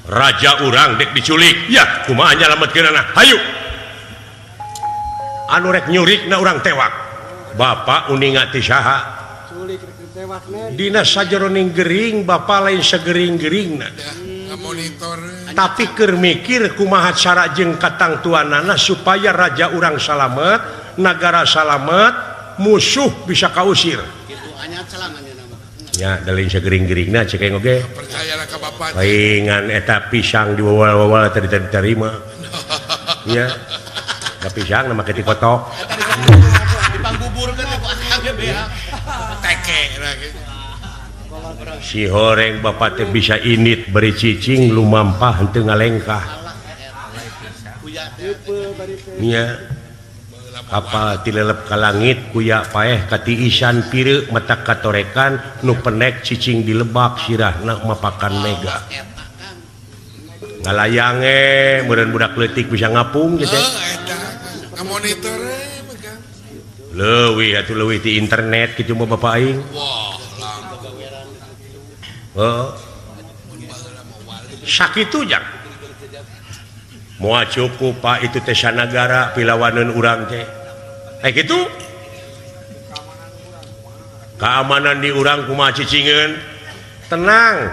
Speaker 1: Raja urang dek diculik. Ya, kumaha nyalametkeunana? Hayu. Anu rek nyurikna urang tewak. Bapak uninga ti saha? Dina sajeroning gering bapak lain segering-geringna. Tapi keur mikir kumaha cara jeung katangtuanana supaya raja urang salamet, nagara salamet, musuh bisa kausir. Ya, dalin segering-geringna cek aing oge.
Speaker 2: Percayalah ka bapak.
Speaker 1: Paingan eta pisang diwawal-wawal tadi diterima. Iya. Tapi siang nama ketik kotok.
Speaker 7: Dipangbuburkeun ku akang ge beak.
Speaker 2: Teke.
Speaker 1: Si horeng bapak teh bisa init beri cicing lumampah henteu ngalengkah. Nya. Kapal tilelep ka langit kuya paeh katiisan pireuk mata katorekan nu penek cicing di lebak sirahna mapakan mega. Ngalayange meureun budak leutik bisa ngapung gitu.
Speaker 2: Ngamonitor
Speaker 1: leuwih atuh leuwih ti internet kitu mah bapak aing. Heeh. Sakitu jang. Moal cukup Pak itu teh sanagara pilawaneun urang teh. Gitu keamanan di urang kumaha cicingeun tenang.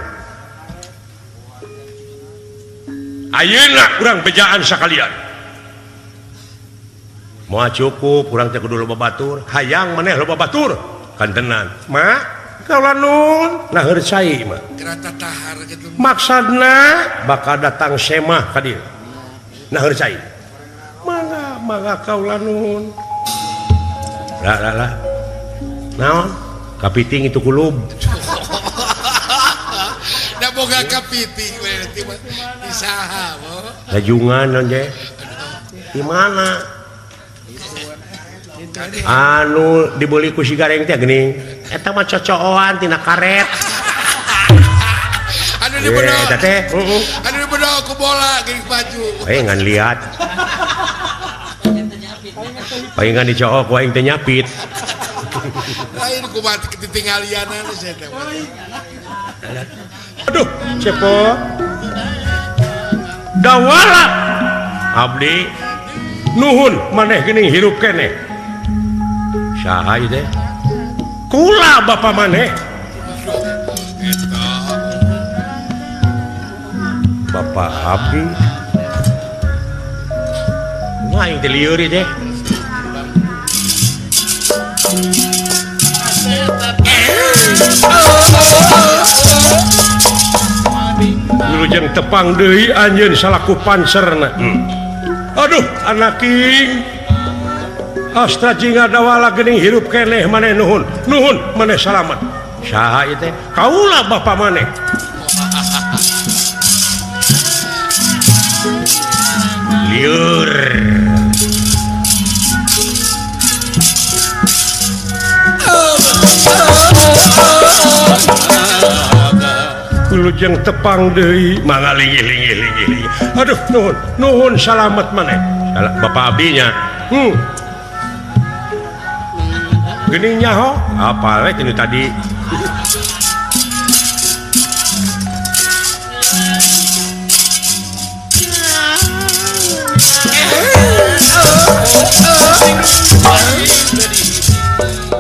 Speaker 1: Ayeuna urang bejaan sakalian. Moal cukup urang teh kudu loba batur, hayang maneh loba batur kantenan. Ma kaula nun nah heur cai mah.
Speaker 2: Geura gitu.
Speaker 1: Maksudna bakal datang semah ka dieu. Nah heur cai. Mangga mangga kaula nun. Lah lah lah. Naon? Kapiting itu kulub.
Speaker 2: Da boga kapiting we di saha bo.
Speaker 1: Lajungan naon je? Di mana? Anu dibeli ku si gareng teh geuning. Eta mah cocooan tina karet.
Speaker 2: Anu dibedol.
Speaker 1: Eta teh, heeh.
Speaker 2: Anu dibedol ku bola geuning baju.
Speaker 1: Ngan lihat. Palingan dicook ku aing teh nyapit.
Speaker 2: Lain kumaha ketinggalianan sia teh.
Speaker 1: Aduh, cepot. Dawala abdi nuhun maneh geuning hirup keneh. Saha ieu teh? Kula bapa maneh. Bapak abdi. Wah, aing teh lieur ieu teh. Wilujeng tepang deui anjeun salaku panserna. Aduh, anak king. Astra jingga dawala geuning hirup keneh maneh nuhun. Nuhun maneh salamet. Saha ieu teh? Kaula bapa maneh. Lieur. Wilujeng tepang deui mangga linggih linggih linggih. Aduh nuhun nuhun salamet maneh. Bapak abdinya. Geuning nyaho apa we tinu tadi.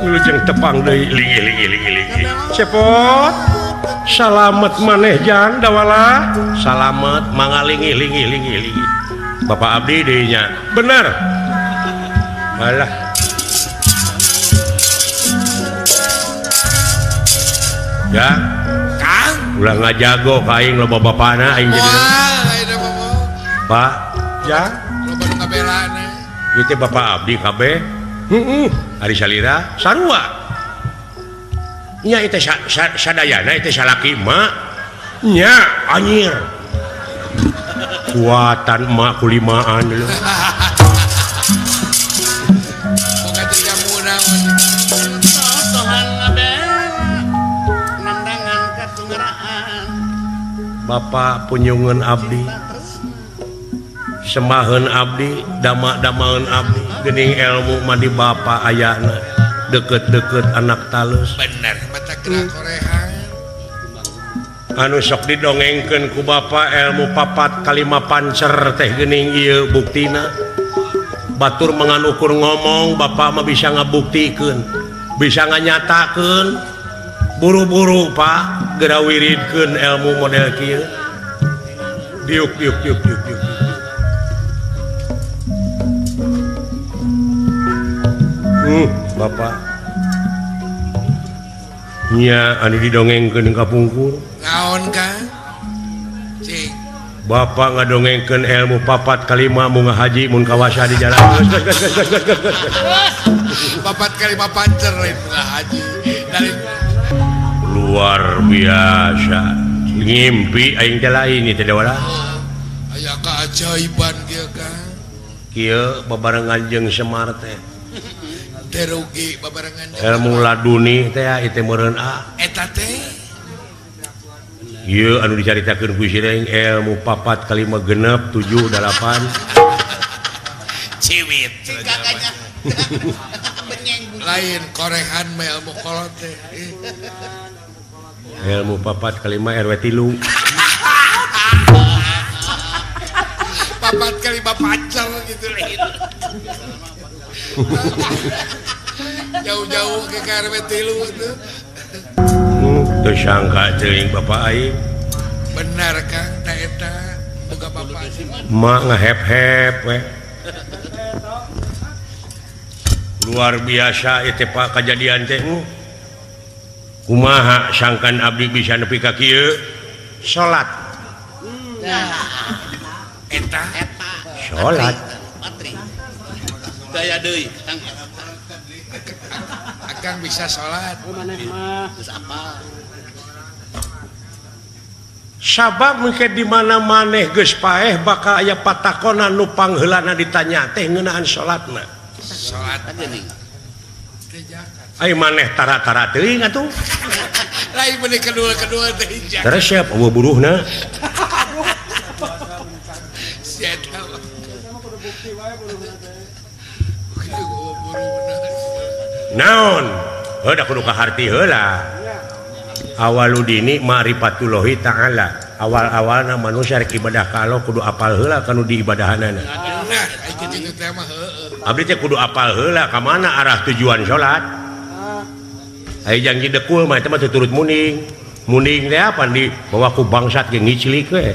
Speaker 1: Wilujeng tepang deui linggih linggih linggih linggih. Cepot. Salamet maneh jang dawala. Salamet mangga linggih linggih linggih linggih. Bapak abdi deui nya. Bener. Alah. Ya.
Speaker 2: Kang,
Speaker 1: ulah ngajago ka aing loba bapana aing jadi. Pak, ya.
Speaker 2: Loba nu ngabelana.
Speaker 1: Ieu teh bapak abdi kabeh. Heeh. Ari salira sarua. Nya ieu teh sadayana ieu teh salaki emak. Nya anjir. Kuatan emak kulimaan lho.
Speaker 2: Boga jadi jamuna.
Speaker 1: Bapak punyungan abdi, semaheun abdi, dama-damaeun abdi, geuning ilmu mah di bapak ayana, deket-deket anak talus.
Speaker 2: Bener, mata gerak korehan.
Speaker 1: Anu sok didongengkeun ku bapak ilmu papat kalima pancer teh geuning ieu buktina. Batur mengan ukur ngomong, bapak mah bisa ngabuktikeun, bisa nganyatakeun. Buru-buru Pak geura wiridkeun ilmu model kieu. Diuk diuk diuk diuk diuk. Bapak. Nya anu didongengkeun ka pungkur.
Speaker 2: Naon Kang? Cing.
Speaker 1: Bapak ngadongengkeun ilmu papat kalima munga haji mun kawasa di jalan.
Speaker 2: Papat kalima pancer lain munga haji. Dari
Speaker 1: luar biasa. Ngimpi aing teh lain ieu teh wala.
Speaker 2: Aya keajaiban kieu Kang.
Speaker 1: Kieu babarengan jeung Semar teh.
Speaker 2: Teu rugi babarengan jeung
Speaker 1: ilmu laduni teh ieu teh meureun a.
Speaker 2: Eta teh
Speaker 1: ieu anu dicaritakeun ku Sireng ilmu papat kalima genep 7 8
Speaker 2: ciwit lain korehan mah ilmu kolot teh
Speaker 1: ilmu papat kalima RW 3
Speaker 2: papat kalima pacar gitu lain jauh-jauh ke RW 3 itu.
Speaker 1: Tersangka teuing bapak aing.
Speaker 2: Benar Kang, ta eta boga bapak.
Speaker 1: Mak ngehep-hep we. Luar biasa ieu teh Pak kajadian teh. Kumaha sangkan abdi bisa nepi ka kieu? Salat.
Speaker 2: Eta
Speaker 1: salat.
Speaker 7: Daya deui Kang.
Speaker 2: Akang bisa salat.
Speaker 7: Geus apal.
Speaker 1: Sabab mungkin di mana maneh geus paeh bakal aya patakonan nu pangheulana ditanya teh ngeunaan salatna.
Speaker 2: Salat
Speaker 7: geuning.
Speaker 1: Ai maneh tara-tara teuing atuh.
Speaker 2: Lain bener kedua-kedua teh hijau.
Speaker 1: Terus siap eueuh buruhna.
Speaker 2: Sia eta.
Speaker 1: Naon? Heuh da kudu kaharti heula. Awaludini ma'rifatullahi ta'ala. Awal-awalna manusia rek ibadah ka Allah kudu apal heula kanu diibadahanana.
Speaker 2: Nah, kitu teh mah heueuh.
Speaker 1: Abdi teh kudu apal heula ka mana arah tujuan salat. Aya janji dekul mah eta mah teu turut muning. Muning teh apa di bawa ku bangsat ge ngiclik we.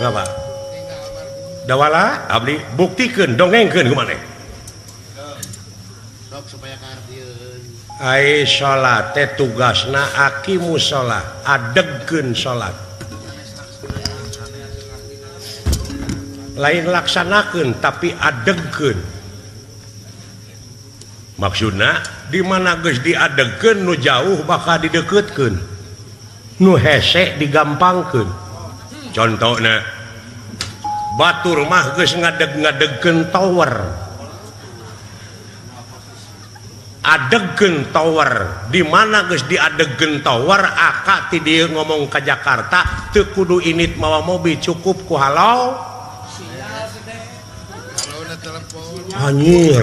Speaker 1: Apa? Dawala abdi buktikeun dongengkeun ku maneh.
Speaker 7: Sok supaya kahartieun.
Speaker 1: Ai salat teh tugasna aqimus shalah, adegkeun salat. Lain laksanakeun tapi adegkeun. Maksudna di mana geus diadegkeun nu jauh bakal dideukeutkeun. Nu hese digampangkeun. Contona batur mah geus ngadeg-ngadegkeun tower. Adegkeun tower di mana geus diadegkeun tower aka ti dieu ngomong ka Jakarta teu kudu init mawa mobil cukup ku halau anjir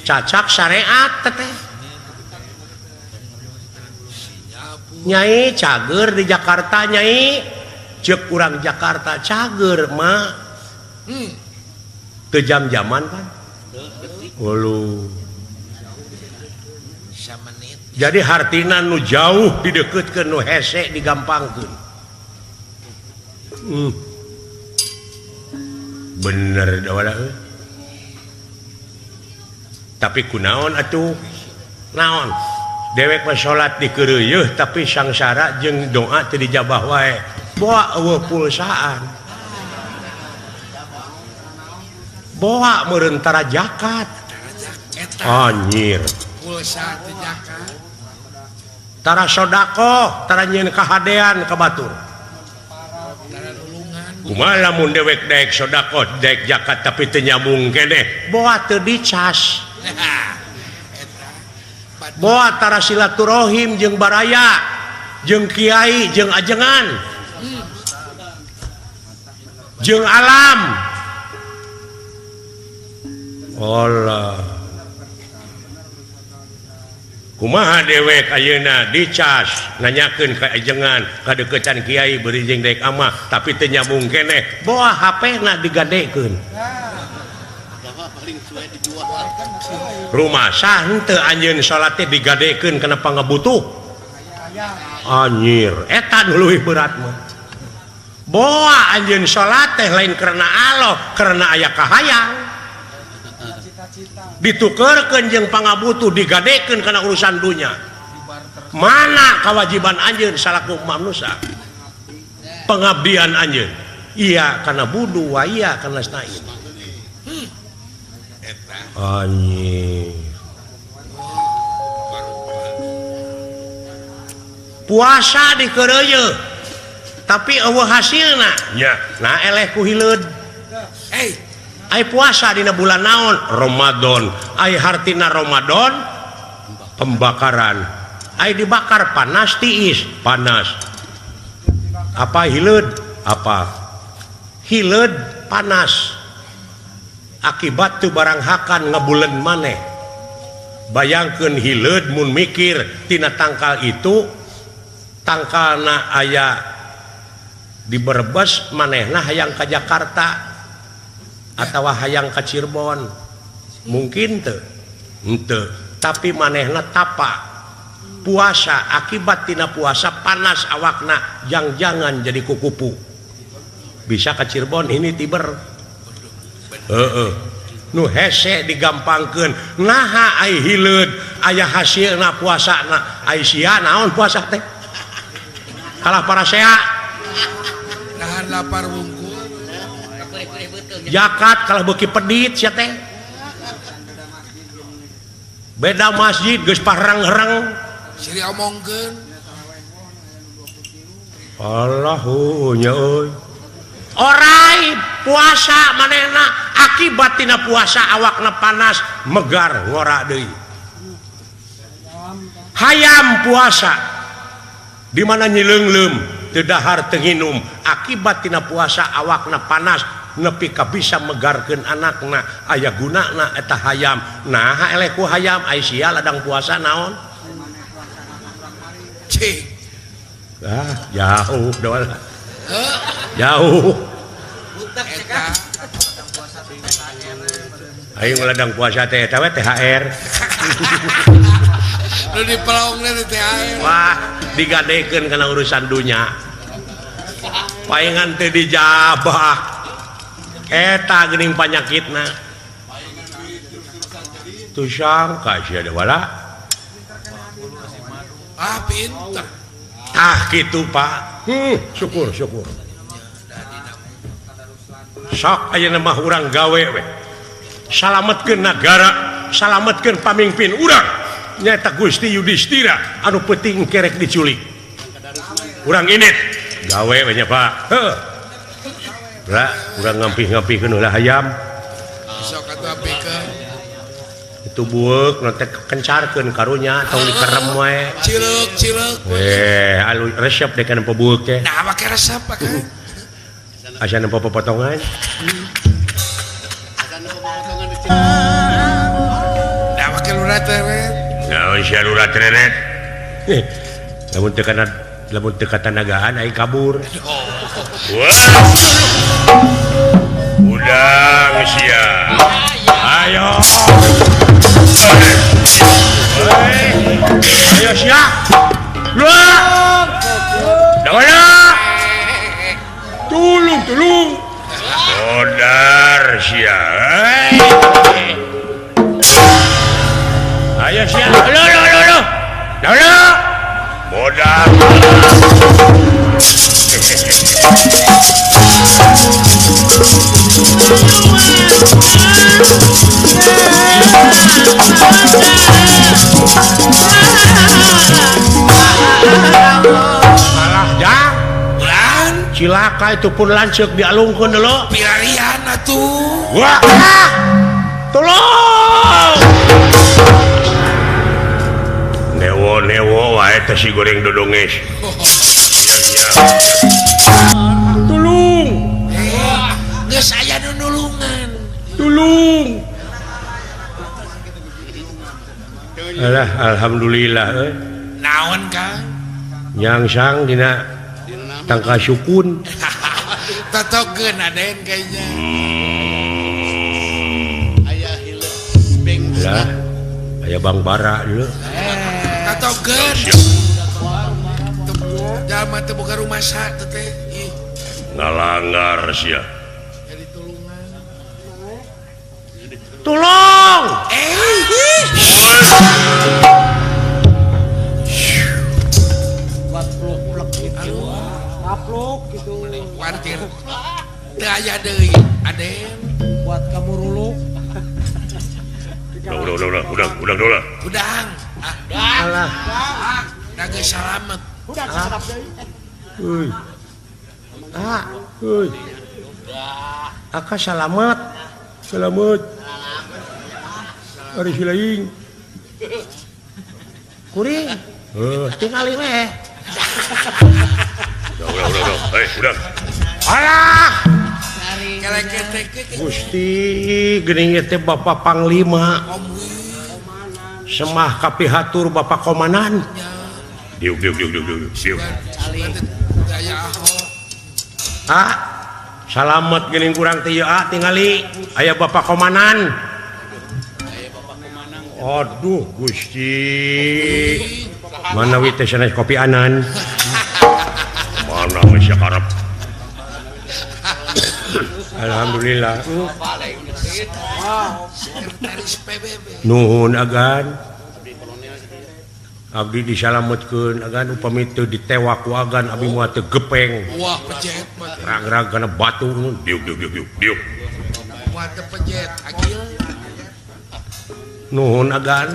Speaker 1: cacak syariat teteh nyai cager di Jakarta nyai ceuk urang Jakarta cager mah teu jam-jaman kan Ulu. Jadi hartina nu jauh dideketkeun nu hese digampangkeun. Bener dawala euy. Tapi kunaon atuh? Naon? Dewek mah salat dikeureuyeun tapi sangsara jeung doa teu dijabah wae. Boa eueuh pulsaan. Boa meureun tara zakat. Anjir.
Speaker 2: Pulsa teu zakat.
Speaker 1: Tara sodakoh, tara nyieun kahadean ka batur.
Speaker 2: Tara nulungan.
Speaker 1: Kumaha lamun dewek daek sodakoh, daek zakat tapi teu nyambung keneh, boa teu dicas. Boa tara silaturahim jeung baraya, jeung kiai, jeung ajengan. Jeung alam. Allah. Kumaha dewek ayeuna dicas nanyakeun ka ajengan kadeukeutan kiai beuring jeung daek amah tapi teu nyambung keneh boa HP-na digadekeun. Rumah sah henteu anjeun salat teh digadekeun kana pangabutuh. Anjir, eta nu leuwih berat mah. Boa anjeun salat teh lain karena Allah, karena aya kahayang. Ditukerkeun jeung pangabutuh digadekeun kana urusan dunya. Mana kewajiban anjeun salaku manusia? Pengabdian anjeun. Iya karena budu wa iya karena nasta'in. Anjing. Puasa dikeureuyeun tapi eueuh hasilna. Nya, nah eleh ku hileud.
Speaker 2: Hey,
Speaker 1: ai puasa dina bulan naon? Ramadan. Ai hartina Ramadan pembakaran. Ai dibakar panas tiis, panas. Apa hileud? Apa? Hileud panas. Akibat tu barang hakan ngebulen maneh. Bayangkeun hileud mun mikir tina tangkal itu tangkalna aya di Brebes manehna hayang ka Jakarta atawa hayang ka Cirebon. Mungkin teu? Henteu. Tapi manehna tapa puasa akibat tina puasa panas awakna jang-jangan jadi kukupu. Bisa ka Cirebon ini tiber. Heeh. Nu hese digampangkeun. Naha ai hileud aya hasilna puasana. Ai sia naon puasa teh? Kalah parasea.
Speaker 2: Nahan lapar wungkul.
Speaker 1: Zakat kalah beuki pedit sia teh. Beda masjid geus parang-rang.
Speaker 2: Siri omongkeun.
Speaker 1: Allahu nya euy. Orai puasa manehna akibat tina puasa awakna panas megar ngora deui. Hayam puasa di mana nyileungleum teu dahar teu nginum akibat tina puasa awakna panas nepi ka bisa megarkeun anakna aya gunana eta hayam. Naha eleh ku hayam ai sia ladang puasa naon?
Speaker 2: Cing.
Speaker 1: Ah, jauh doal. Jauh. Ayo ladang puasa teh eta we THR.
Speaker 2: Nu dipelongna teh THR.
Speaker 1: Wah, digadekeun kana urusan dunya. Paingan teh dijabah. Eta geuning panyakitna. Tuh sangka sia da wala.
Speaker 2: Ah, pinter.
Speaker 1: Ah, kitu Pak. Syukur, syukur. Sok ayeuna mah urang gawe we. Salametkeun nagara, salametkeun pamimpin urang. Nyaeta Gusti Yudhistira anu peuting kerek diculik. Urang init gawe we nya Pak. Heuh. Lah, urang ngampih-ngampihkeun heula hayam.
Speaker 2: Sok atuh apikeun.
Speaker 1: Itu bueuk nu teh kencarkeun karunya tong dikerem we.
Speaker 2: Cileuk, cileuk.
Speaker 1: Alu resep deh kana bueuk teh.
Speaker 2: Nah, make resep Pak.
Speaker 1: Asa nempo potongan.
Speaker 2: Nah, make lurah teret.
Speaker 1: Naon sia lurah teret? Lamun teu kana lamun teu katanagaan aing kabur. Wah. Udang sia. Ayo. Ayo sia. Luar. Dawala. Tulung, tulung. Modar sia. Ayo sia. Lo lo lo lo. Dawala. Modar. Alah jang. Cilaka itu pun lanceuk dialungkeun dulu.
Speaker 2: Pilarian atuh.
Speaker 1: Wah. Tolong. Newo-newo wae teh si goreng dodonges. Tulung.
Speaker 2: Geus aya nu nulungan.
Speaker 1: Tulung. Alah alhamdulillah euy.
Speaker 2: Naon Kang?
Speaker 1: Nyangsang dina tangka sukun.
Speaker 2: Totokeun aden kayaknya.
Speaker 7: Aya hileuk beng.
Speaker 1: Lah, aya Bang Bara dulu.
Speaker 2: Totokeun. Jalma teu boga rumah sa teh.
Speaker 1: Ngalanggar sia.
Speaker 2: Jadi tulungan.
Speaker 1: Tolong.
Speaker 2: Teu aya deui Aden
Speaker 6: buat kamu ruluk.
Speaker 1: Udah udah udah udah.
Speaker 2: Udang.
Speaker 4: Alah.
Speaker 2: Da geus salamet.
Speaker 6: Udah sedap deui.
Speaker 4: Euy. Ah, euy. Aka salamet. Selamat. Ari silaing. Kuring. Heuh, tingali we.
Speaker 1: Udah udah udah. Hei, udah.
Speaker 4: Alah. Gusti geuning ieu teh Bapak Panglima. Semah kapihatur Bapak Komandan.
Speaker 1: Diuk diuk diuk diuk diuk. Diuk.
Speaker 4: Ah, salamet geuning kurang teh ieu ah tingali aya Bapak Komandan. Aduh Gusti. Manawi teh sanes kopi anan.
Speaker 1: Mana we sia karep.
Speaker 4: Alhamdulillah. Nuhun agan. Abdi disalametkeun agan upami teu ditewak ku agan abdi moal teu gepeng.
Speaker 2: Wah pejet mah.
Speaker 4: Rang-rang kana batu.
Speaker 1: Diuk diuk diuk diuk diuk.
Speaker 2: Moal teu pejet agil.
Speaker 4: Nuhun agan.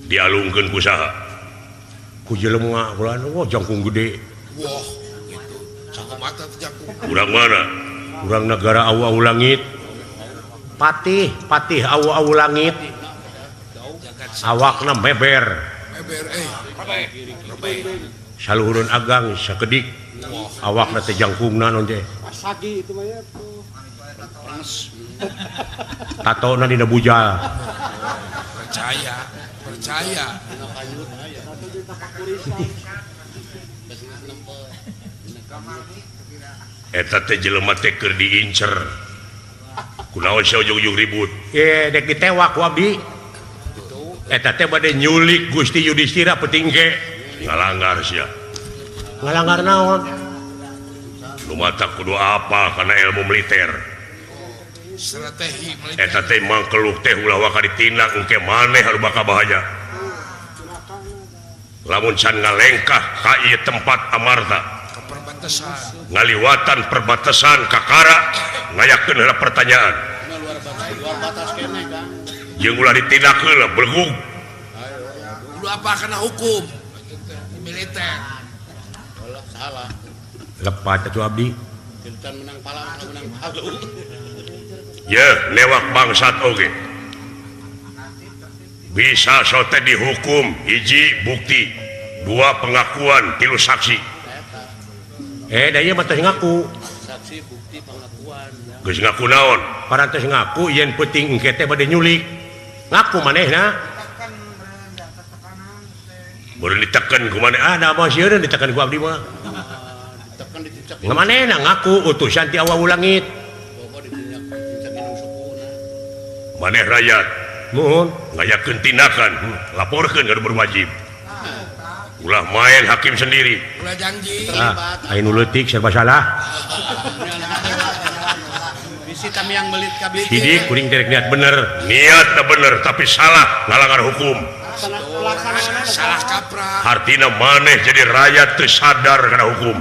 Speaker 1: Dialungkeun ku saha?
Speaker 4: Ku jelema kula wah jangkung gede.
Speaker 2: Wah gitu. Sakumaha teh jangkung.
Speaker 1: Urang mana?
Speaker 4: Urang negara awu-awu langit. Patih, patih awu-awu langit. Awakna meber.
Speaker 2: Meber eh.
Speaker 4: Saluhureun agang sakedik. Awakna teh jangkungna naon teh.
Speaker 6: Pasagi itu mah ya tuh.
Speaker 4: Tatona dina bujal.
Speaker 2: Percaya, percaya.
Speaker 1: Eta teh jelema teh keur diincer. Kunaon sia ujug-ujug ribut?
Speaker 4: Eh, dek ditewak ku abdi. Eta teh bade nyulik Gusti Yudhistira peuting ge.
Speaker 1: Ngalanggar sia.
Speaker 4: Ngalanggar naon?
Speaker 1: Nu mata kudu apa kana ilmu militer.
Speaker 2: Strategi militer.
Speaker 1: Eta teh mangkeluh teh ulah waka ditindak engke maneh anu bakal bahaya. Lamun can ngalengkah ka ieu tempat amarta.
Speaker 2: Ke perbatasan.
Speaker 1: Ngaliwatan perbatasan kakara ngayakeun heula pertanyaan.
Speaker 7: Luar batas keneh Kang.
Speaker 1: Jeung ulah ditindak heula belegug.
Speaker 2: Kudu apa kana hukum militer.
Speaker 7: Salah.
Speaker 4: Lepat atuh abdi.
Speaker 7: Can menang pala, menang palu.
Speaker 1: Ye, newak bangsat oge. Bisa sote dihukum hiji bukti, dua pengakuan, tilu saksi.
Speaker 4: Eh, da ieu mah teh ngaku.
Speaker 7: Saksi bukti pengakuan.
Speaker 1: Geus ngaku naon?
Speaker 4: Parantos ngaku yen peuting engke teh bade nyulik. Ngaku manehna.
Speaker 1: Baru diteken ku maneh.
Speaker 4: Ah, da mah sieun diteken ku abdi mah.
Speaker 7: Diteken dicecek.
Speaker 4: Manehna ngaku utusan ti awu langit.
Speaker 1: Maneh rakyat
Speaker 4: nuhun
Speaker 1: ngayakeun tindakan, laporkeun ka nu berwajib. Ulah main hakim sendiri.
Speaker 2: Ulah janji.
Speaker 4: Ah, aya nu leutik serba salah.
Speaker 7: Bisi tamiang belit ka beli.
Speaker 4: Sidik kuring teh niat bener.
Speaker 1: Niatna bener tapi salah ngalanggar hukum.
Speaker 2: Salah kaprah.
Speaker 1: Hartina maneh jadi rakyat teu sadar kana hukum.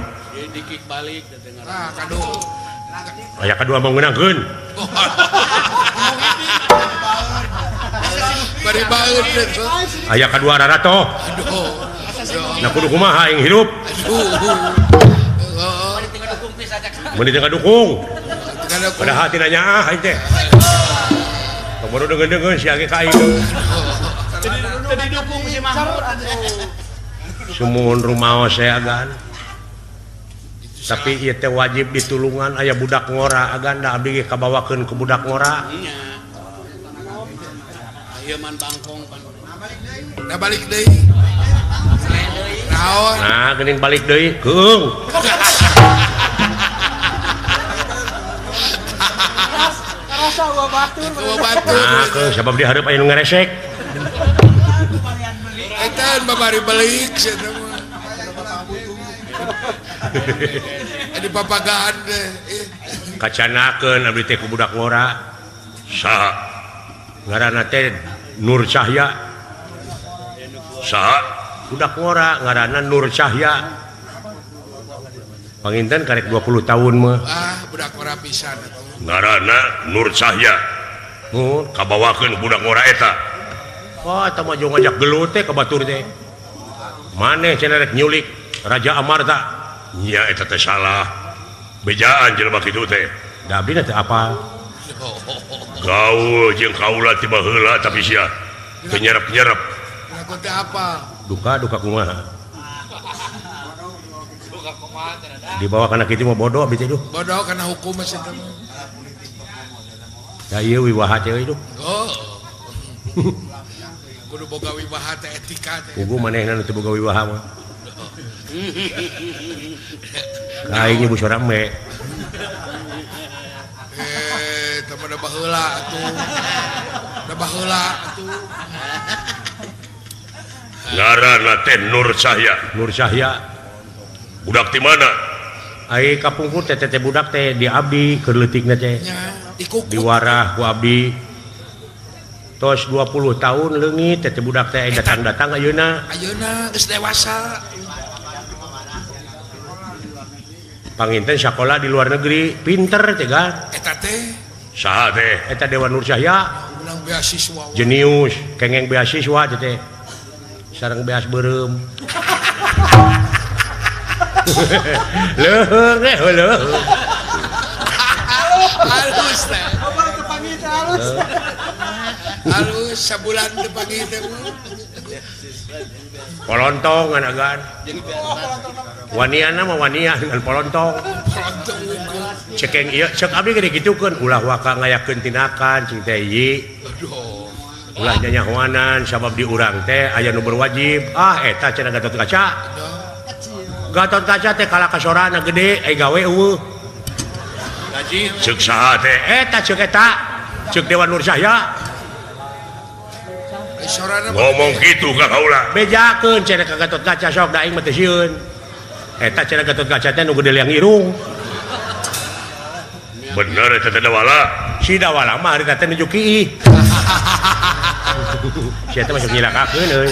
Speaker 7: Dikik balik teh ngaran.
Speaker 2: Ah, kaduh.
Speaker 4: Aya kadua mah ngeunangkeun.
Speaker 2: Bari baeud teh.
Speaker 4: Aya kadua raratoh.
Speaker 2: Aduh.
Speaker 4: Nah kudu kumaha aing hirup.
Speaker 2: Aduh.
Speaker 4: Mun teu ngadukung. Padahal tina nyaah aing teh. Baru deungeun-deungeun sia ge ka aing.
Speaker 7: Teu didukung si Mahmud.
Speaker 4: Sumuhun rumaos saya agan. Tapi ieu teh wajib ditulungan aya budak ngora agan da abdi ge kabawakeun ku budak ngora.
Speaker 7: Nya. Ieu man bangkong pan.
Speaker 2: Da balik deui. Naon?
Speaker 4: Nah, geuning balik deui. Keung.
Speaker 6: Karasa eueuh batur.
Speaker 2: Eueuh batur.
Speaker 4: Nah, keung sabab di hareup aya nu ngaresek.
Speaker 2: Eta babari balik sia teh mah. Di papagaan teh.
Speaker 4: Kacanakeun abdi teh ku budak ngora.
Speaker 1: Saha?
Speaker 4: Ngaranna teh Nur Cahya.
Speaker 1: Saha?
Speaker 4: Budak ngora ngaranna Nur Cahya.
Speaker 1: Panginten karek 20 tahun mah.
Speaker 2: Ah, budak ngora pisan atuh.
Speaker 1: Ngaranna Nur Cahya. Mun kabawakeun budak ngora eta. Wah, eta mah jeung ngajak gelut teh ka batur teh. Maneh cenah rek nyulik Raja Amarta. Nya eta teh salah. Bejaan jelema kitu teh. Da abdi teh apa? Gaul jeung kaula ti baheula tapi sia teu nyerep-nyerep.
Speaker 2: Ngaku teh apa?
Speaker 1: Duka kumaha? Dibawa kana kitu mah bodoh abdi teh duh.
Speaker 2: Bodoh kana hukum mah cenah.
Speaker 1: Da ieu wiwaha teh euy duh.
Speaker 2: Oh. Kudu boga wiwaha teh etika teh.
Speaker 1: Pugu manehna nu teu boga wiwaha mah. Ka aing nyebut sorang me.
Speaker 2: Teh mah da baheula atuh. Da baheula atuh.
Speaker 1: Ngaranna teh Nur Cahya. Nur Cahya. Budak di mana? Ai kapungkur teh teh budak teh di abdi keur leutikna teh. Diwarah ku abdi. Tos 20 tahun leungit teh budak teh datang-datang ayeuna.
Speaker 2: Ayeuna geus dewasa.
Speaker 1: Panginten sakola di luar negeri, pinter teh kan.
Speaker 2: Eta teh
Speaker 1: saha teh? Eta Dewa Nur Cahya.
Speaker 2: Menang beasiswa.
Speaker 1: Jenius, kengeng beasiswa teh teh. Sareng beas beureum. Leuheung eh leuheung.
Speaker 2: Halus teh. Halus. Halus sabulan teu panggih teh.
Speaker 1: Polontong anagan. Waniana mah wania dengan polontong.
Speaker 2: Polontong unggul.
Speaker 1: Cekeng ieu cek abdi gede gitukeun ulah waka ngayakeun tinakan cing teh ieu.
Speaker 2: Aduh.
Speaker 1: Ulah nyanyahoanan sabab di urang teh aya nu berwajib. Ah eta cenah Gatot Kaca. Gatot Kaca teh kalah kasorana gede ai gawe eueuh.
Speaker 7: Gaji
Speaker 1: ceuk saha teh? Eta ceuk eta. Ceuk Dewan Nur Cahya. Ngomong gitu ka kaula. Bejakeun cenah ka Gatot Kaca sok da aing mah teu sieun. Eta cenah Gatot Kaca teh nu gede liang irung. Bener eta teh Dawala. Si Dawala mah harita teh nuju kiih. Si eta masuk nyilakakeun euy.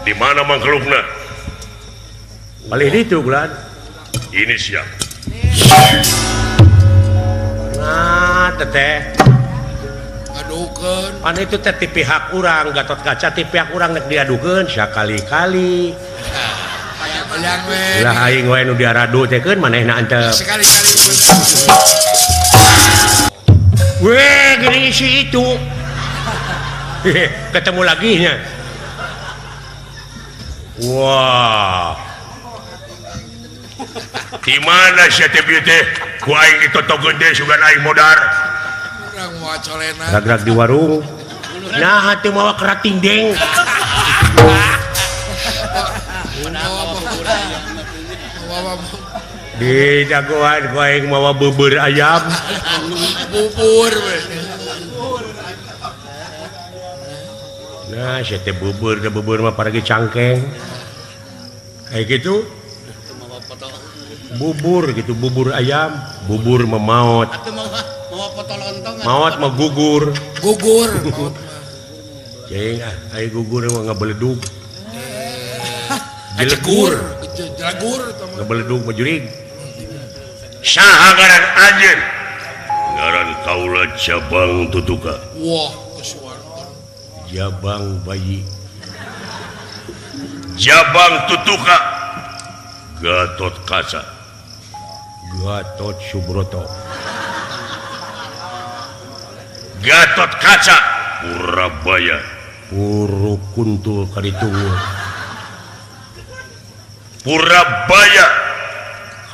Speaker 1: Di mana mangkelukna? Palih ditu bulan. Ini siap. Nah, teteh.
Speaker 2: Adukeun.
Speaker 1: Pan itu teh ti pihak urang, Gatot Kaca ti pihak urang nek diadukeun sakali-kali. Lah aing we nu diaradu teh keun manehna antep.
Speaker 2: Sekali-kali.
Speaker 1: Weh, gini si itu. Ketemu lagi nya. Wah. Di mana sia teh bieu teh? Ku aing ditotogeun teh sugan aing modar.
Speaker 2: Urang moal colena.
Speaker 1: Rag-rag di warung. Nah, teu mawa kerating deng. Di jagoan ku aing mawa bubur ayam.
Speaker 2: Bubur we.
Speaker 1: Nah, sia teh bubur, da bubur mah paragi cangkeng. Kayak gitu. Bubur gitu, bubur ayam, bubur memaot. Maot mah gugur.
Speaker 2: Gugur maot mah.
Speaker 1: Cing ah, ai gugur mah ngabeledug.
Speaker 2: Jelegur, jelegur
Speaker 1: ngabeledug mah jurig. Saha ngaran anjeun? Ngaran kaula Jabang Tutuka.
Speaker 2: Wah, kesuwarta.
Speaker 1: Jabang bayi. Jabang Tutuka. Gatot Kaca. Gatot Subroto. Gatot Kaca Purabaya. Puru kuntul kaditu. Purabaya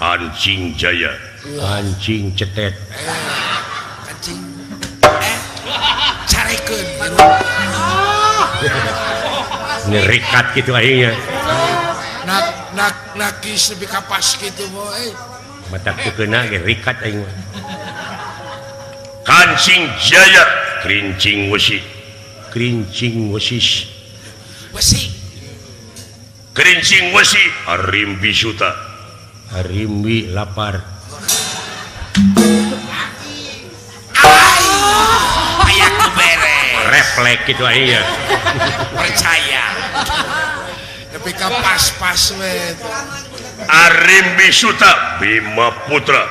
Speaker 1: Hancing Jaya. Hancing cetet.
Speaker 2: Kancing. Carekeun.
Speaker 1: Ngerikat gitu aingnya.
Speaker 2: Nak nak nakis lebih kapas gitu mah eh.
Speaker 1: Mata teu keuna ge rikat aing mah. Kancing Jaya, kerincing wesi. Kerincing wesis.
Speaker 2: Wesi.
Speaker 1: Kerincing wesi, arimbi suta. Arimbi lapar.
Speaker 2: Aya ku beres.
Speaker 1: Reflek gitu aingnya.
Speaker 2: Percaya. Tapi ka pas-pas we.
Speaker 1: Arimbi Suta Bima Putra.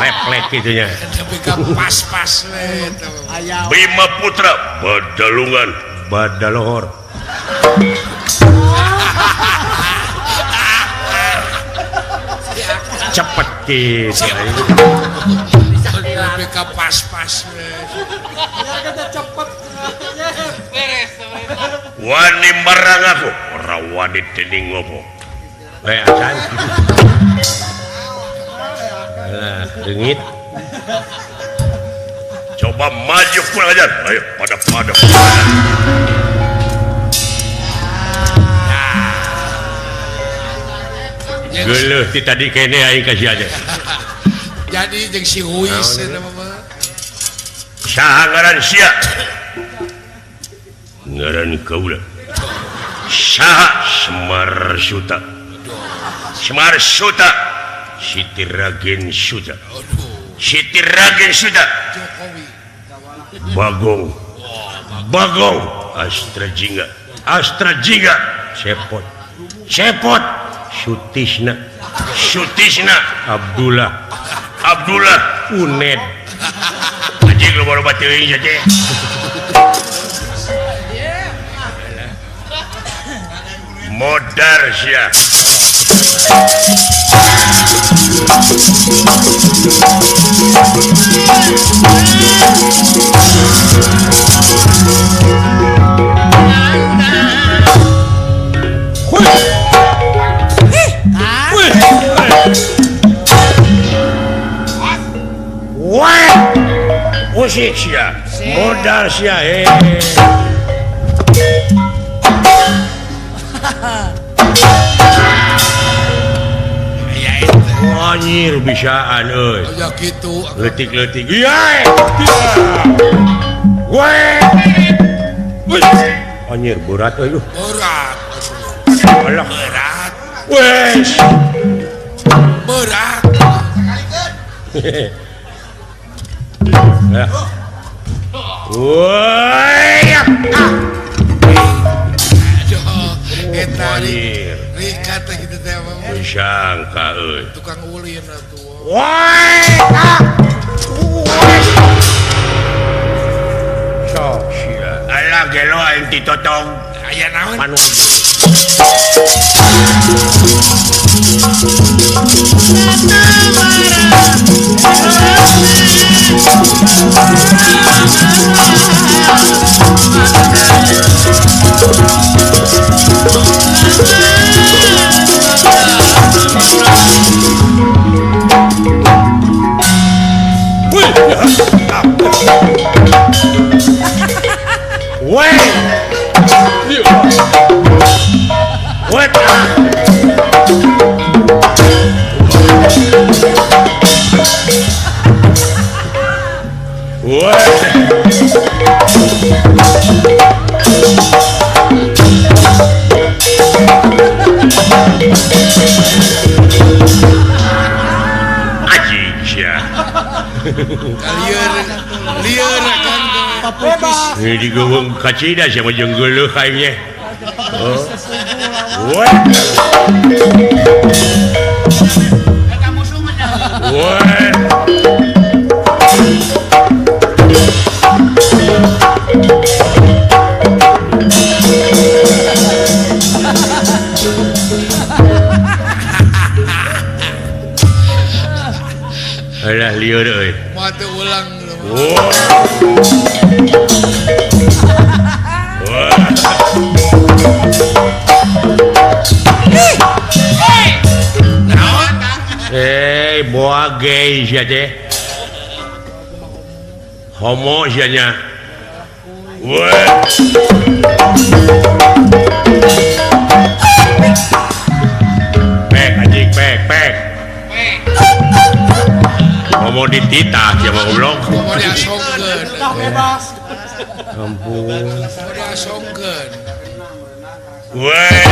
Speaker 1: Refleks itunya.
Speaker 2: Pas-pas
Speaker 1: Bima Putra Badalungan Badalohor. Cepet gitu.
Speaker 2: Pas-pas.
Speaker 1: Wani marang aku, ora wani dening ngopo. Acan. Alah, rengit. Coba maju kurang ajar. Ayo pada-pada. Geuleuh ti tadi kene aing kasih aja.
Speaker 2: Jadi jeung si Huis eta mah.
Speaker 1: Saha ngaran sia? Ngaran kaula. Saha Semar Suta. Semar Suta. Siti Ragen Suta. Siti Ragen Suta. Bagong. Bagong Astra Jingga. Astra Jingga. Cepot. Cepot. Sutisna. Sutisna. Abdullah. Abdullah Uned. Anjing loba-loba teuing sia teh. Modar sia. Wah, usik sia, modal sia, Anjir bisaan euy.
Speaker 2: Ya kitu.
Speaker 1: Leutik-leutik. Iya. Wah. Anjir berat euy.
Speaker 2: Berat.
Speaker 1: Alah
Speaker 2: berat.
Speaker 1: Wes.
Speaker 2: Berat.
Speaker 1: Woi.
Speaker 2: Eta Rika teh kitu teh mah.
Speaker 1: Sangka euy.
Speaker 2: Tukang ulin atuh.
Speaker 1: Woi. Sok sia. Alah gelo aing ditotong.
Speaker 2: Aya naon?
Speaker 1: Manu. What? What? Anjing sia.
Speaker 2: Lieur lieur kan
Speaker 1: bebas. Ini digeuweung kacida sia mah jeung geuleuh aing nya. Oh. What? What? Alah lieur euy.
Speaker 2: Moal teu ulang. Boa gay sia teh. Homo sia nya. Weh. Pek anjing pek pek. Homo dititah sia mah goblok. Homo diasongkeun.
Speaker 6: Bebas.
Speaker 1: Ampun.
Speaker 2: Homo diasongkeun.
Speaker 1: Weh.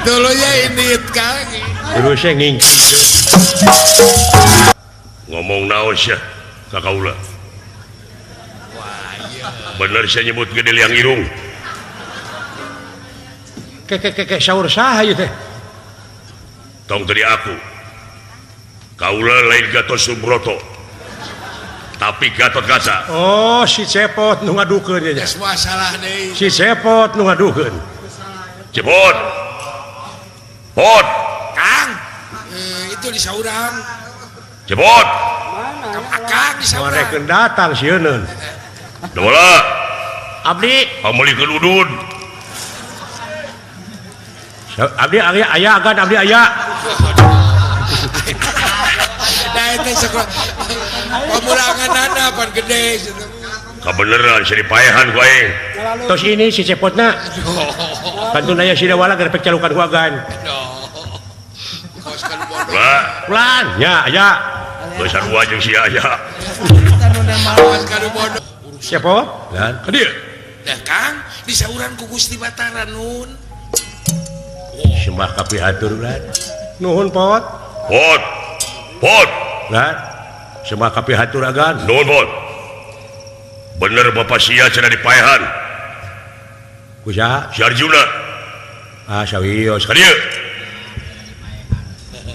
Speaker 2: Dulunya ini kang.
Speaker 1: Terus saya ngingking ngomong naon sia ka kaula. Bener saya nyebut gede liang irung.
Speaker 8: Keke saur saha ieu teh?
Speaker 1: Tong tadi aku. Kaula lain Gatot Subroto. Tapi Gatot Kaca.
Speaker 8: Oh, si Cepot nu ngadukeun nya.
Speaker 2: Geus moal salah deui.
Speaker 8: Si Cepot nu ngadukeun.
Speaker 1: Cepot. Pot.
Speaker 2: Kang. Itu di saurang.
Speaker 1: Cepot.
Speaker 2: Akang di saurang.
Speaker 8: Morekeun datang sieun.
Speaker 1: Dola.
Speaker 4: Abdi
Speaker 1: pameulikeun udud.
Speaker 8: Abdi aya aya agan abdi aya.
Speaker 2: Da eta sekolah pamulanganana pan gede.
Speaker 1: Kabeneran seri paehan ku aing.
Speaker 8: Tos ini si Cepotna. Pantun aya si Dawala gerepek calukan ku agan.
Speaker 1: Lah,
Speaker 8: ulan nya aya.
Speaker 1: Geus sarua jeung si aya.
Speaker 8: Cepot?
Speaker 1: Lan, ka dieu.
Speaker 2: Dah Kang, disauran ku Gusti Batara nun.
Speaker 1: Sembah kapihatur lan.
Speaker 8: Nuhun Pot.
Speaker 1: Pot. Pot.
Speaker 8: Lan.
Speaker 1: Sembah kapihatur agan. Nuhun Pot. Bener Bapak sia cenah dipaehan.
Speaker 8: Ku saha?
Speaker 1: Si Arjuna.
Speaker 8: Ah, sawios.
Speaker 1: Ka dieu.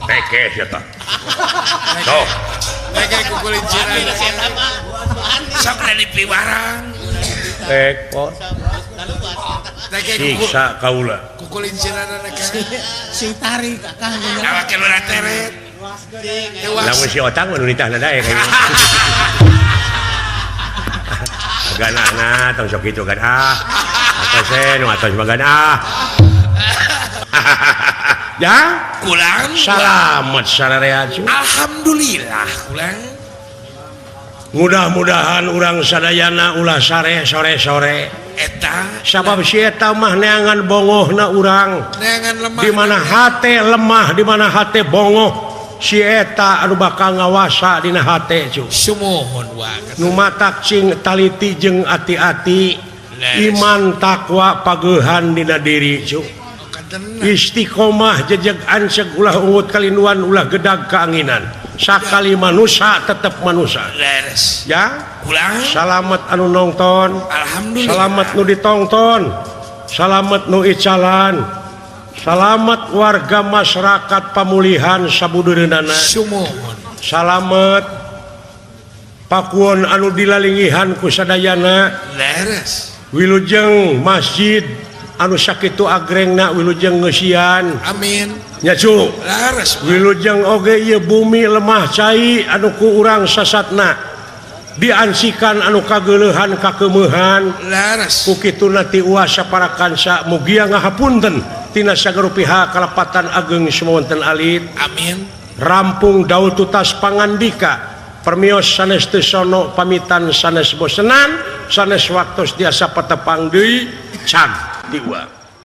Speaker 1: Teke sia tah. Sok.
Speaker 2: Teke ku kulinciran. Sok da dipiwarang.
Speaker 8: Tek pot.
Speaker 1: Siksa kaula.
Speaker 2: Ku kulinciranna ka.
Speaker 6: Sing tarik akang.
Speaker 2: Awak ulah teret.
Speaker 1: Lamun si otang mah nu nitahna daek. Ganana tong sok kitu gan ah. Atos nu atos mah gan ah.
Speaker 8: Ya,
Speaker 2: kulang.
Speaker 8: Salamet sararea.
Speaker 2: Alhamdulillah kulang.
Speaker 8: Mudah-mudahan urang sadayana ulah sare sore-sore.
Speaker 2: Eta
Speaker 8: sabab si eta mah neangan bongohna urang.
Speaker 2: Neangan lemah.
Speaker 8: Di mana hate lemah, di mana hate bongoh, si eta anu bakal ngawasa dina hate cu.
Speaker 2: Sumuhun wa.
Speaker 8: Nu matak cing taliti jeung ati-ati, iman takwa pageuhan dina diri cu. Istiqomah jejeg anseg ulah ungut kalinduan ulah gedag keanginan. Sakali manusia tetap manusia.
Speaker 2: Leres.
Speaker 8: Ya,
Speaker 2: kulang.
Speaker 8: Salamet anu nonton.
Speaker 2: Alhamdulillah.
Speaker 8: Salamet nu ditongton. Salamet nu icalan. Salamet warga masyarakat pamulihan sabudureunana.
Speaker 2: Sumuhun.
Speaker 8: Salamet pakuon anu dilalingihan ku sadayana.
Speaker 2: Leres.
Speaker 8: Wilujeng masjid anu sakitu agrengna wilujeng ngeusian.
Speaker 2: Amin.
Speaker 8: Nya cu.
Speaker 2: Leres.
Speaker 8: Wilujeng oge ieu bumi lemah cai anu ku urang sasatna diansikan anu kageuleuhan kakeumehan.
Speaker 2: Leres.
Speaker 8: Ku kituna ti uas sapara kansa mugia ngahapunten tina sagarupi kalepatan ageng sumawonten alit.
Speaker 2: Amin.
Speaker 8: Rampung daul tutas pangandika permios sanes teu sono pamitan sanes bosenan sanes waktos tiasa patepang deui cag diwa.